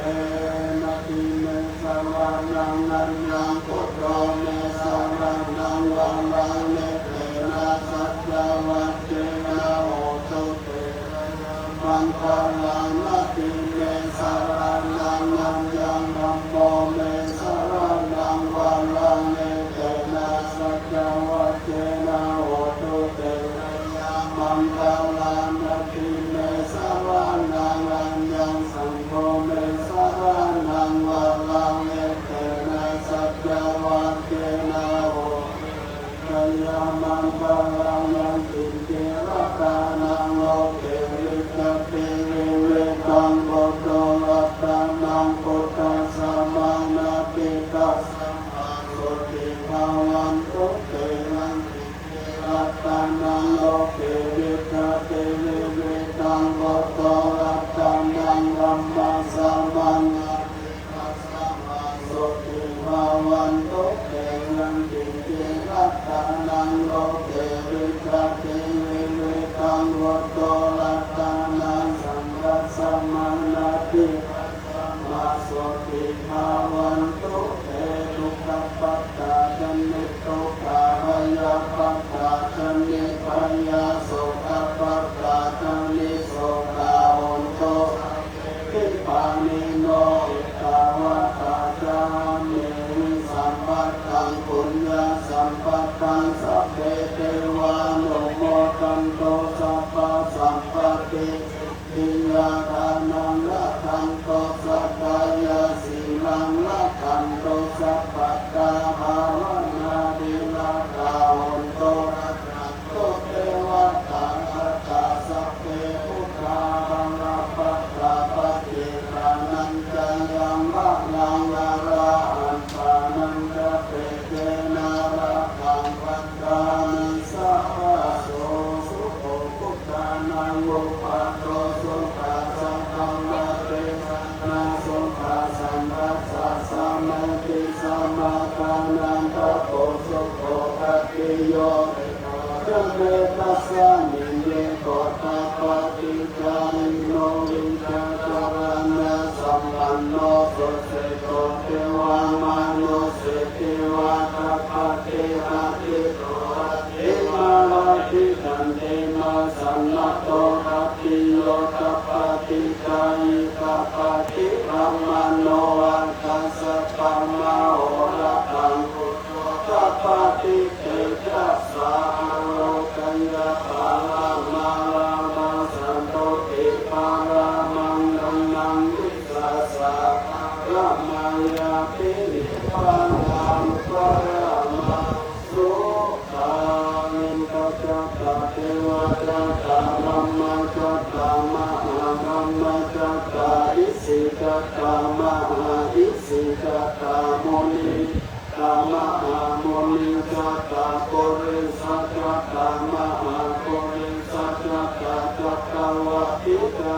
Natthi me saraṇaṃ aññaṃ buddho me saraṇaṃ varaṃ etena saccavajjena hotu te jayamaṅgalaṃ. Natthi me saraṇaṃ aññaṃ dhammo me saraṇaṃ varaṃ etena saccavajjena hotu te jayamaṅgalaṃ. Natthi me saraṇaṃ aññaṃ saṅgho me saraṇaṃ varaṃ etena saccavajjena hotu jayamaṅgalaṃ. Yaṅkiñci ratanaṃ loke vijjati vividhaṃ puthu ratanaṃ buddhasamaṃ natthi tasmā sotthī bhavantu te. Yaṅkiñci ratanaṃ loke vijjati vividhaṃ puthu ratanaṃ dhammasamaṃ natthi tasmā sotthī bhavantu te. Yaṅkiñci ratanaṃ loke vijjati vividhaṃ puthu ratanaṃ saṅghasamaṃ natthi tasmā sotthī bhavantu te. Dukkhappattā ca niddukkhā bhayappattā ca nibbhayā sokappattā ca nissokā hontu sabbepi pāṇino. Ettāvatā ca amhehi sambhataṃ puññasampadaṃ sabbe devānumodantu sabbasampattisiddhiyā. Dānaṃ dadantu saddhāya sīlaṃ rakkhantu sabbadā bhāvanābhiratā hontu gacchantu devatāgatā. Sabbe buddhā balappattā paccekānañca yaṃ balaṃ arahantānañca tejena rakkhaṃ bandhāmi sabbaso. Sukho buddhānaṃ uppādo sukhā saddhammadesanā sukhā saṅghassa sāmaggī sukho tapo sukho khattiyo ca me tasmiṃ ye gottapaṭicāyino vijjācaraṇasampanno suseṭṭho devamanusse ceva tappati atīto atthimānātītantema sanato khattiyo tappati cāyī tappati brāhmaṇo atha sabbamahorattiṃ tappati tejasā. Ārogyapāramaṃ lābhaṃ santuṭṭhiparamaṃ dhanaṃ vissāsaparamā ñātī nibbānaṃ paramaṃ sukhaṃ. Indā ca devā ca brahmā ca mahābrahmā ca isi ca mahāisi ca muni ca mahāmuni ca purisattā mahāpurisattā ca cakkavatti ca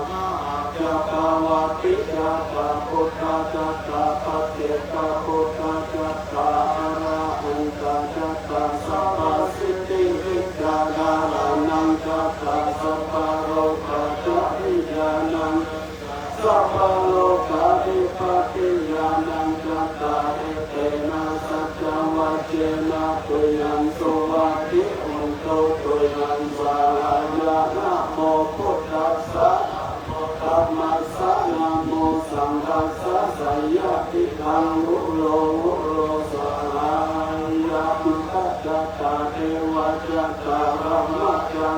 mahācakkavatti ca buddhā ca paccekabuddhā ca arahantā ca sabbasiddhi ca dhāraṇaṃ ca sabbalokā ca viññāṇaṃ sabbalokādhipatiñāṇañca etena saccavajjena tuyhaṃ suvatthi hotu tuyhaṃ svāhāya. Namo buddhassa, namo dhammassa, namo saṅghassa. Seyyathīdaṃ huro huro svāhāya. Indā ca devā ca brahmā ca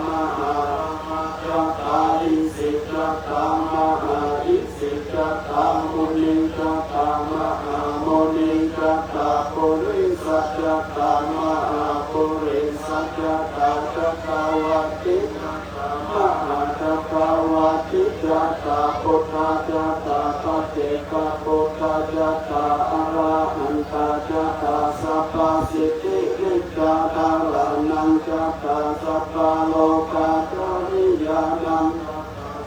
mahābrahmā ca isi ca mahāisi ca muni ca mahāmuni ca Purisa cattāri mahā purisa cattāri cattāvāsi cattāri mahā cattāvāsi cattāri buddhā cattāri paccekabuddhā cattāri arahantā cattāri sabbasiddhi vijjādharānaṃ cattāri sabbalokācariyānaṃ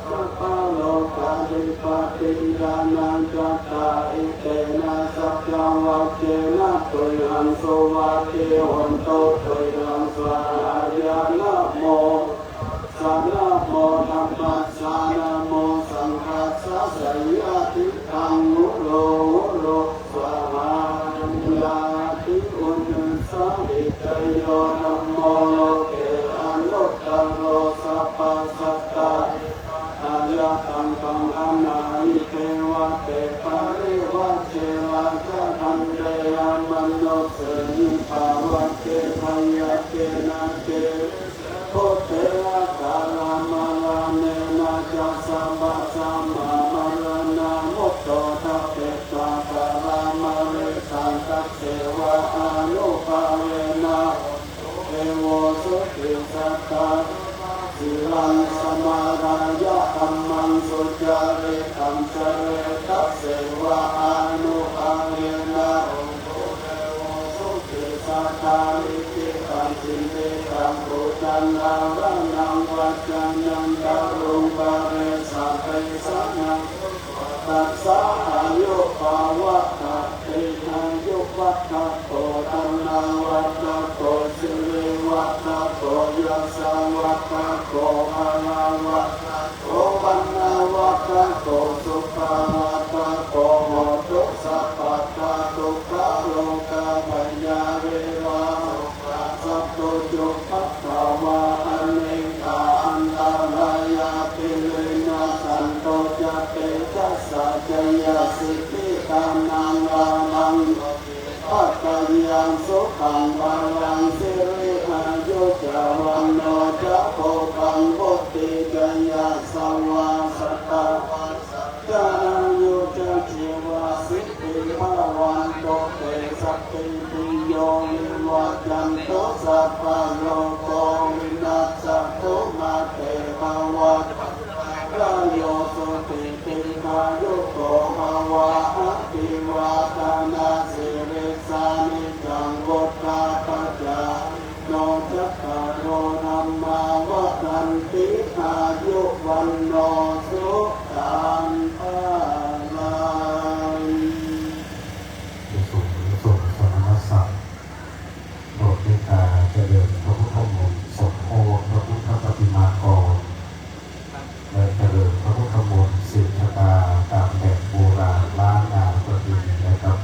sabbalokādhipati ñāṇañca cattāri etena saccavajjena tuyhaṃ suvatthi hotu tuyhaṃ svāhāya. Namo buddhassa namo dhammassa namo saṅghassa seyyathīdaṃ uro uro svāhāyāti. Ujū savijayo dhammo loke anuttaro sabbasatta hitāya. Taṃ paṇāhi devate parivajje rājadaṇḍe amanussehi pavagge byagghe nāge bhūte akālamaraṇena ca sabbasampadā maraṇā mutto ṭhapetvā kālamāritaṃ tasseva ānubhāvena hotu devo sotthī. Sadā devā sīlaṃ samādāya dhammaṃ sucaritaṃ care tasseva ānubhāvena hotu devo sotthī. Sadā likhitaṃ cintitaṃ guhitaṃ dhāraṇaṃ vācanaṃ kāruṃ pāresadesanā tassa āyupavatthati. Āyuvaḍḍhako dhanavaḍḍhako sirivaḍḍhako yasavaḍḍhako balavaḍḍhako vaṇṇavaḍḍhako sukhavaḍḍhako hotu sabbadā. Dukkharogabhayā verā sokā sattu cupaddavā anekā antarāyāpi vinassantu ca tejasā. Jayasiddhi dhanaṃ lābhaṃ sotthi bhāgyaṃ sukhaṃ balaṃ siri āyu ca vaṇṇo ca bhogaṃ vuḍḍhī ca yasavā satavassā ca āyū ca jīvasiddhī bhavantu te. Sabbītiyo vivajjantu sabbarogo vinassatu mā te bhavatvantarāyo sukhī dīghāyuko bhava. Abhivādanasīlissa niccaṃ vuḍḍhāpacāyino cattāro dhammā vaḍḍhanti āyu vaṇṇo sukhaṃ balaṃ. กุศลส่งสมณศักดิ์ โปรดเมตตาเจริญพระพุทธมนต์สมโภชพระพุทธปฏิมากร และเจริญพระพุทธมนต์สืบชะตาตามแบบโบราณล้านนาประเพณีนะครับ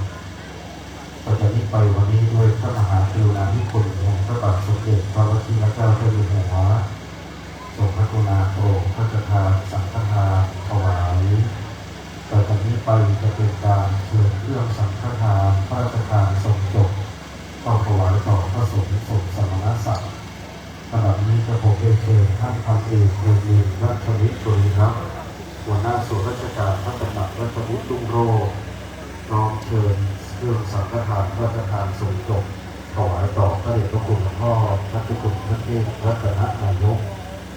ต่อจากนี้ไปวันนี้ด้วยพระมหากรุณาธิคุณแห่งพระบาทสมเด็จพระวชิรเกล้าเจ้าอยู่หัว ทรงพระกรุณาโปรดพระราชทานสังฆทานถวาย ต่อจากนี้ไปจะเป็นการเชิญเครื่องสังฆทานพระราชทานทรงจบ ก็ถวายต่อพระสงฆ์ส่งสมณศักดิ์ ขณะนี้กระผมเรียนเชิญท่านพันเอก เรืองฤทธิ์ รัชวิทย์ บุรีรัตน์ หัวหน้าส่วนราชการพระตำหนักรัชวิทย์ รุ่งโรจน์ น้อมเชิญเครื่องสังฆทานพระราชทานทรงจบ ถวายต่อพระเดชพระคุณหลวงพ่อพระเจ้าคุณพระเทพรัตนนายก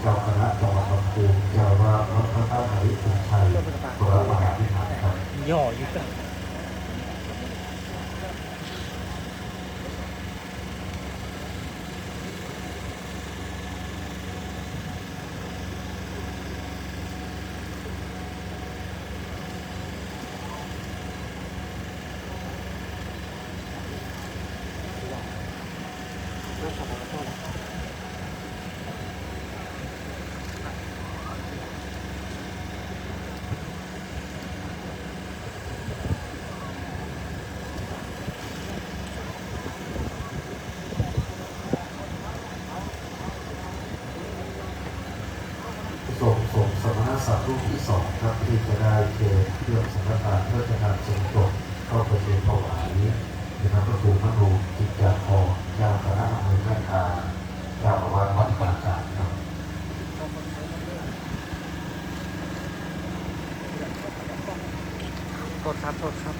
เจ้าคณะจังหวัดลำพูน เจ้าอาวาสวัดพระธาตุหริภุญชัย วรมหาวิหารครับ ย่ออยู่ ส่งสมณศักดิ์รูปที่สองครับ ที่จะได้เชิญเครื่องสังฆทานพระราชทานทรงจบเข้าประเคนถวาย คือพระครูมโนกิจจาภรณ์ เจ้าคณะอำเภอแม่ทา เจ้าอาวาสวัดป่าจานครับ โทษครับ โทษครับ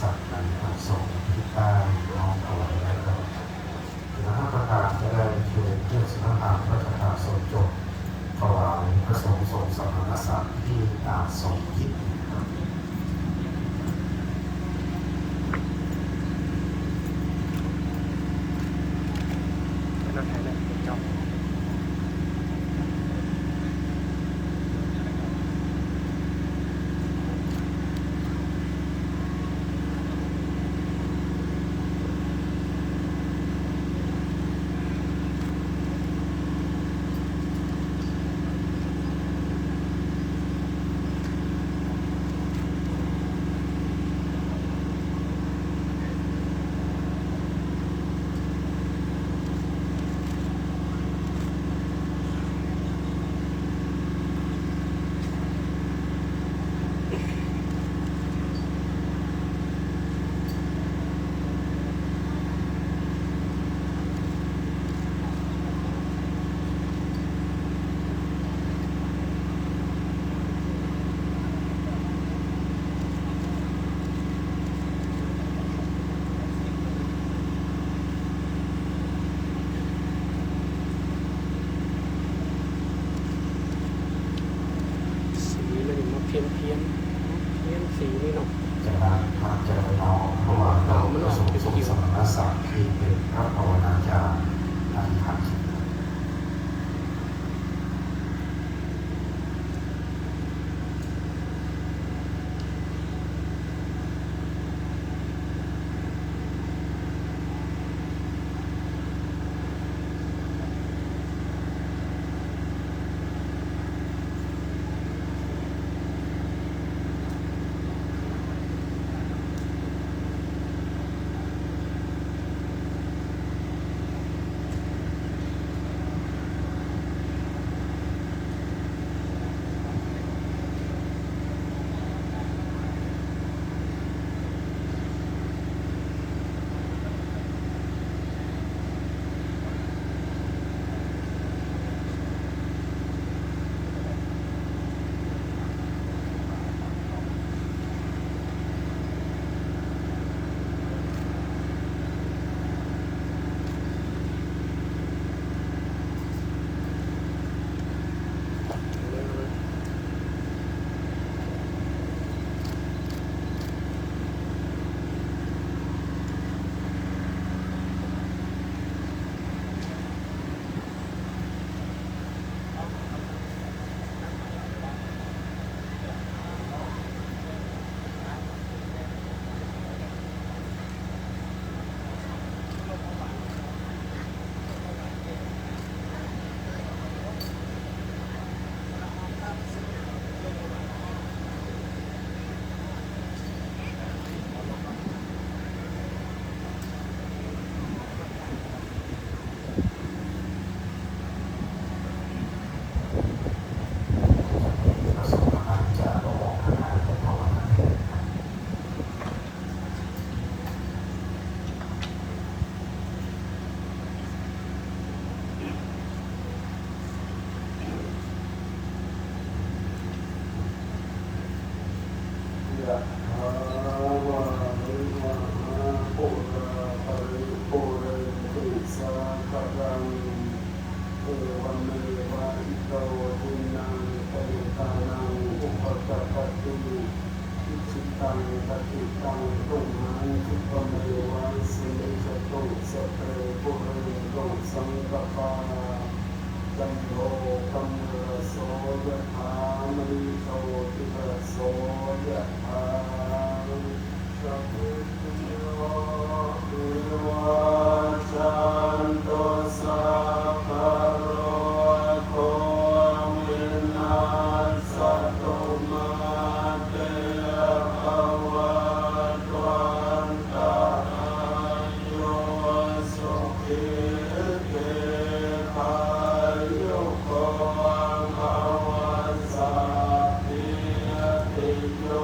สัตว์ในอาสมที่ใต้น้อมถวายแล้ว คณะพระกรรมการจะได้เชิญเครื่องสังฆทานพระคาถาสวดจบ ถวายพระสงฆ์ทรงสมณศักดิ์ที่อาสมทิศเหนือ สีมันนี่มาเพี้ยนเพี้ยนเพี้ยนสีนี่เนาะ จากนั้นพระจะได้น้อมถวายต่อพระสงฆ์ทรงสมณศักดิ์ที่เป็นพระภาวนาจารย์อธิษฐานจิต พระสงฆ์ท่านจะอนุโมทนาในภาวนาแทนครับ Yathā vārivahā pūrā paripūrenti sāgaraṃ, evameva ito dinnaṃ petānaṃ upakappati. Icchitaṃ patthitaṃ tumhaṃ khippameva samijjhatu, sabbe pūrentu saṅkappā, cando paṇṇaraso yathā, maṇi jotiraso yathā. Sabbītiyo vivajjantu, sabbarogo vinassatu, mā te bhavatvantarāyo, sukhī dīghāyuko bhava. Sabbītiyo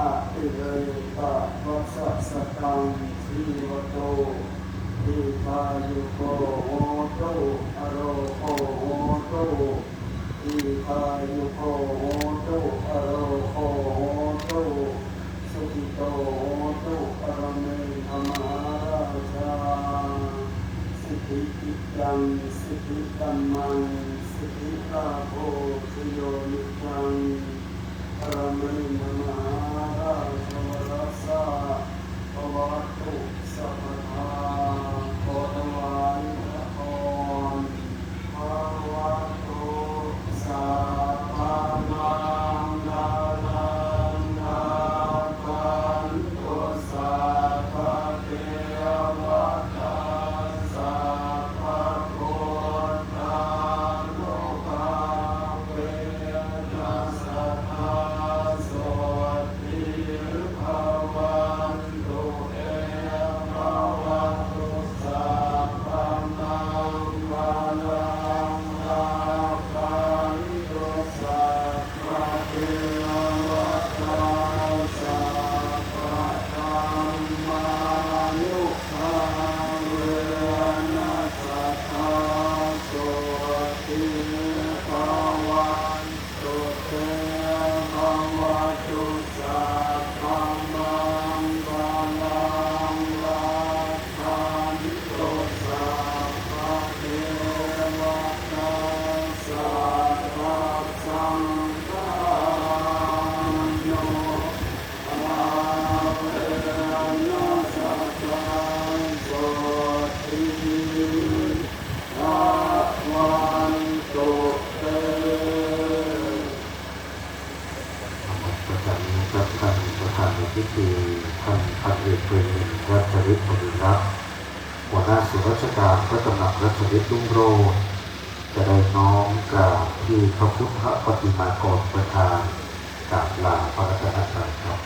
atirekavasavatthaṃ jīvatu. Dīghāyuko hotu, arogo hotu, dīghāyuko hotu, arogo hotu, sukhito hotu, paramettham mahārājā. Siddhikiccaṃ, siddhikammaṃ, siddhilābho, jayo niccaṃ, paramettham mahārājā, varassa bhavatu sabbadā. ขอถวายพระพร Bhavatu sabbamaṅgalaṃ, rakkhantu sabbadevatā, sabbabuddhānubhāvena sadā sotthī bhavantu te. Bhavatu sabbamaṅgalaṃ, rakkhantu sabbadevatā, sabbadhammānubhāvena sadā sotthī bhavantu te. Bhavatu sabbamaṅgalaṃ, rakkhantu sabbadevatā, sabbasaṅghānubhāvena sadā sotthī bhavantu te. นมัสการครับ ท่านประธานในพิธี ท่านพันเอก เปรมมินทร์ รัชฤทธิ์ มณีรัตน์ หัวหน้าส่วนราชการพระตำหนักรัชฤทธิ์รุ่งโรจน์ จะได้น้อมกราบที่พระพุทธปฏิมากรประธาน กราบลาพระรัตนตรัยครับ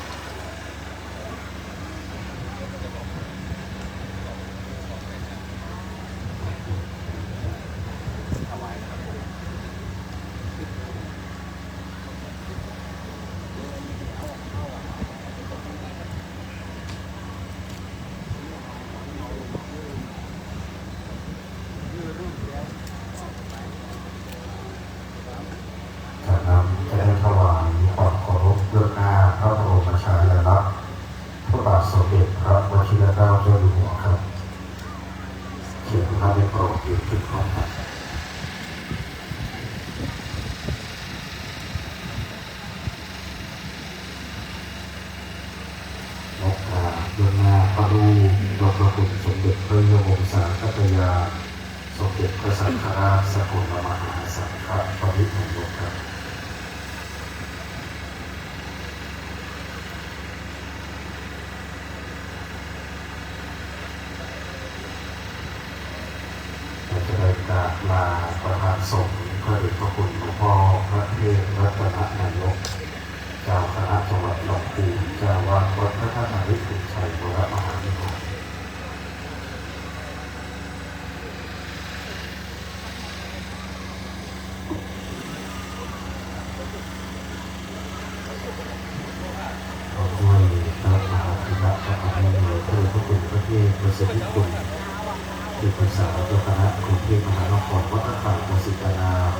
จากนั้นจะได้ถวายความเคารพเบื้องหน้าพระบรมฉายาลักษณ์พระบาทสมเด็จพระวชิรเกล้าเจ้าอยู่หัวครับ เชิญทุกท่านได้โปรดยืนขึ้นพร้อมกัน และกราบเบื้องหน้าพระรูป เจ้าพระคุณสมเด็จพระยอดวงศาคตยาน สมเด็จพระสังฆราชสกลมหาสังฆปรินายกครับ เราจะได้กราบลาประธานสงฆ์ พระเดชพระคุณหลวงพ่อพระเทพรัตนนายก เจ้าคณะจังหวัดลำพูน เจ้าอาวาสวัดพระธาตุนฤมิตชัยวรมหาวิหาร พร้อมด้วยพระมหาเถระ พระมหาเถระ พระเดชพระคุณพระเทพประสิทธิคุณ ที่ปรึกษาเจ้าคณะกรุงเทพมหานคร วัดพระธาตุวสิตาราม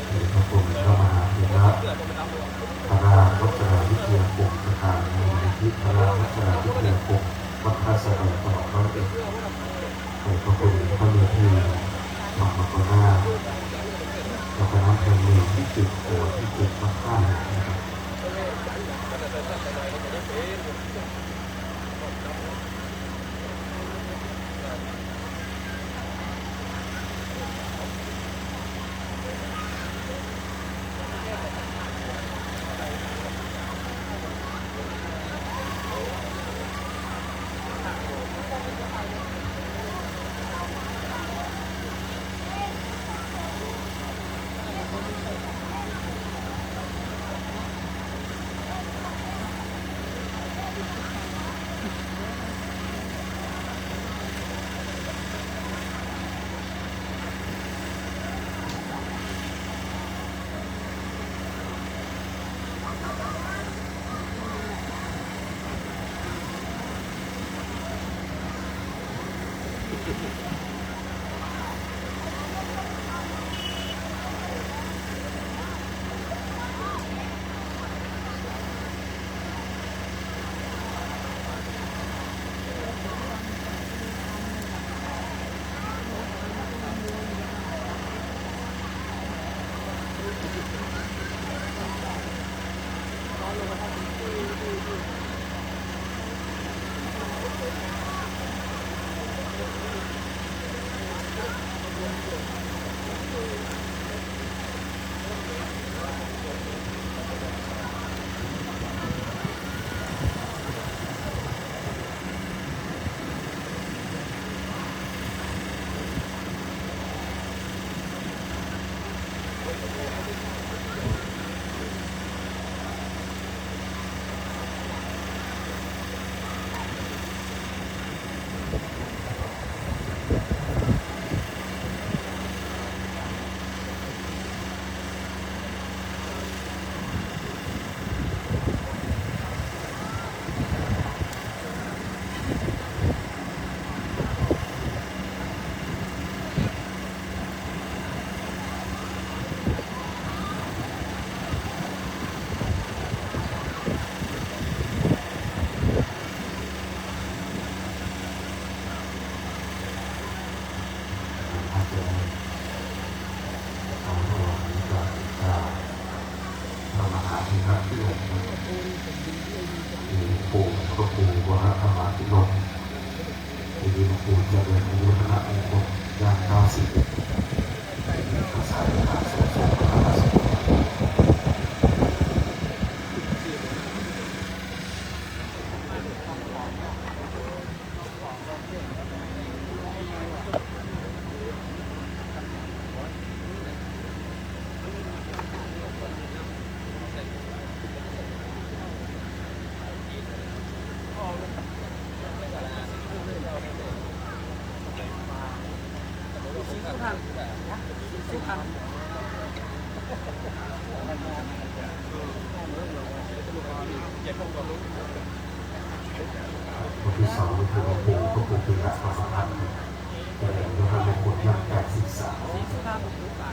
เดชพระคุณพระมหาเถระ พระราชวัชราวิทยาคม ประธานมูลนิธิพระราชวัชราวิทยาคม วัดท่าสะแดง จังหวัดร้อยเอ็ด เดชพระคุณพระเมธี ธรรมกนาถ เจ้าคณะอำเภอเมืองพิจิตร จังหวัดพิจิตร วัดท่าแหลมนะครับ อาจารย์ ขอถวายการกราบพระมหาเถระพิรม มีหลวงปู่พระครูวรธรรมาภิรมย์ มีหลวงปู่เจริญอายุวัฒนมงคลย่างเก้าสิบ พรรษาที่ผ่านมา องค์ที่สองนี่คือหลวงปู่ พระครูปิยะ สังฆพันธ์ เจริญพระมงคลย่างแปดสิบสาม พระครู พระ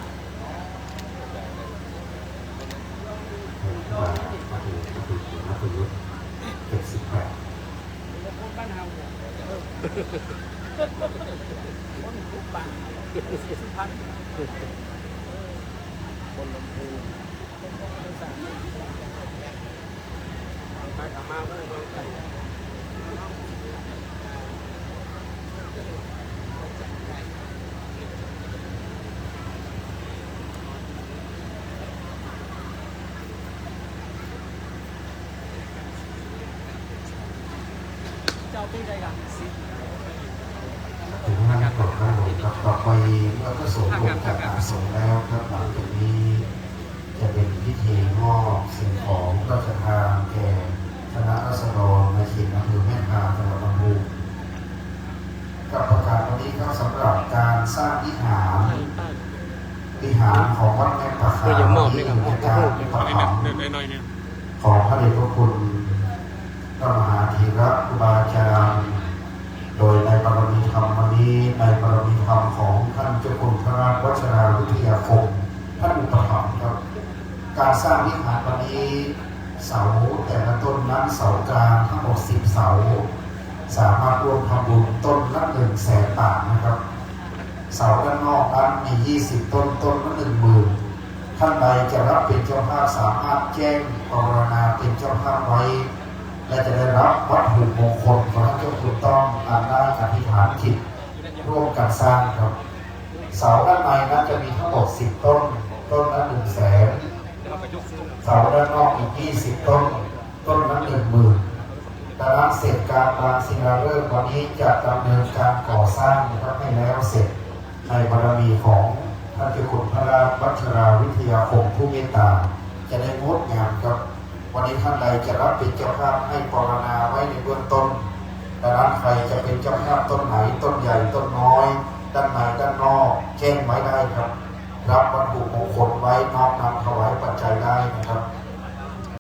ครู พระครู พระครู เจ็ดสิบแปด คนบ้านเฮา คนทุกบ้าน สี่สิบพัน คนลำพูน ถึงนั้นก็ได้ลงครับ ต่อไปเมื่อพระสงฆ์ลงจากอาสน์แล้วครับ หลังจากนี้จะเป็นพิธีมอบสิ่งของพระราชทานแก่คณะราษฎรในเขตอำเภอแม่ทา จังหวัดลำพูน ครับ ประกาศวันนี้ครับ สำหรับการสร้างวิหาร วิหารของวัดแม่ประขาม ที่อยู่ในการอุปถัมภ์ของพระเดชพระคุณ พระมหาเถระครูบาอาจารย์ โดยในบารมีธรรมวันนี้ ในบารมีธรรมของท่านเจ้าคุณพระราชวัชราวิทยาคม ท่านอุปถัมภ์ครับ การสร้างวิหารวันนี้ เสาแต่ละต้นนั้น เสากลางทั้งหมดสิบเสา สามารถร่วมทำบุญต้นละหนึ่งแสนบาทนะครับ เสาด้านนอกนั้นมียี่สิบต้น ต้นละหนึ่งหมื่น ท่านใดจะรับเป็นเจ้าภาพสามารถแจ้งปวารณาเป็นเจ้าภาพไว้ และจะได้รับวัตถุมงคลของท่านเจ้าคุณต้องอันได้อธิษฐานจิตร่วมกันสร้างครับ เสาด้านในนั้นจะมีทั้งหมดสิบต้น ต้นละหนึ่งแสน เสาด้านนอกอีกยี่สิบต้น ต้นละหนึ่งหมื่น ดังนั้นเสร็จการวางศิลาฤกษ์วันนี้จะดำเนินการก่อสร้างนะครับ ให้แล้วเสร็จ ในบารมีของท่านเจ้าคุณพระราชวัชราวิทยาคมผู้เมตตา จะได้งดงามครับ วันนี้ท่านใดจะรับเป็นเจ้าภาพให้ปวารณาไว้ในเบื้องต้น ดังนั้นใครจะเป็นเจ้าภาพต้นไหน ต้นใหญ่ต้นน้อย ด้านในด้านนอก แจ้งไว้ได้ครับ รับวัตถุมงคลไว้น้อมนำถวายปัจจัยได้นะครับ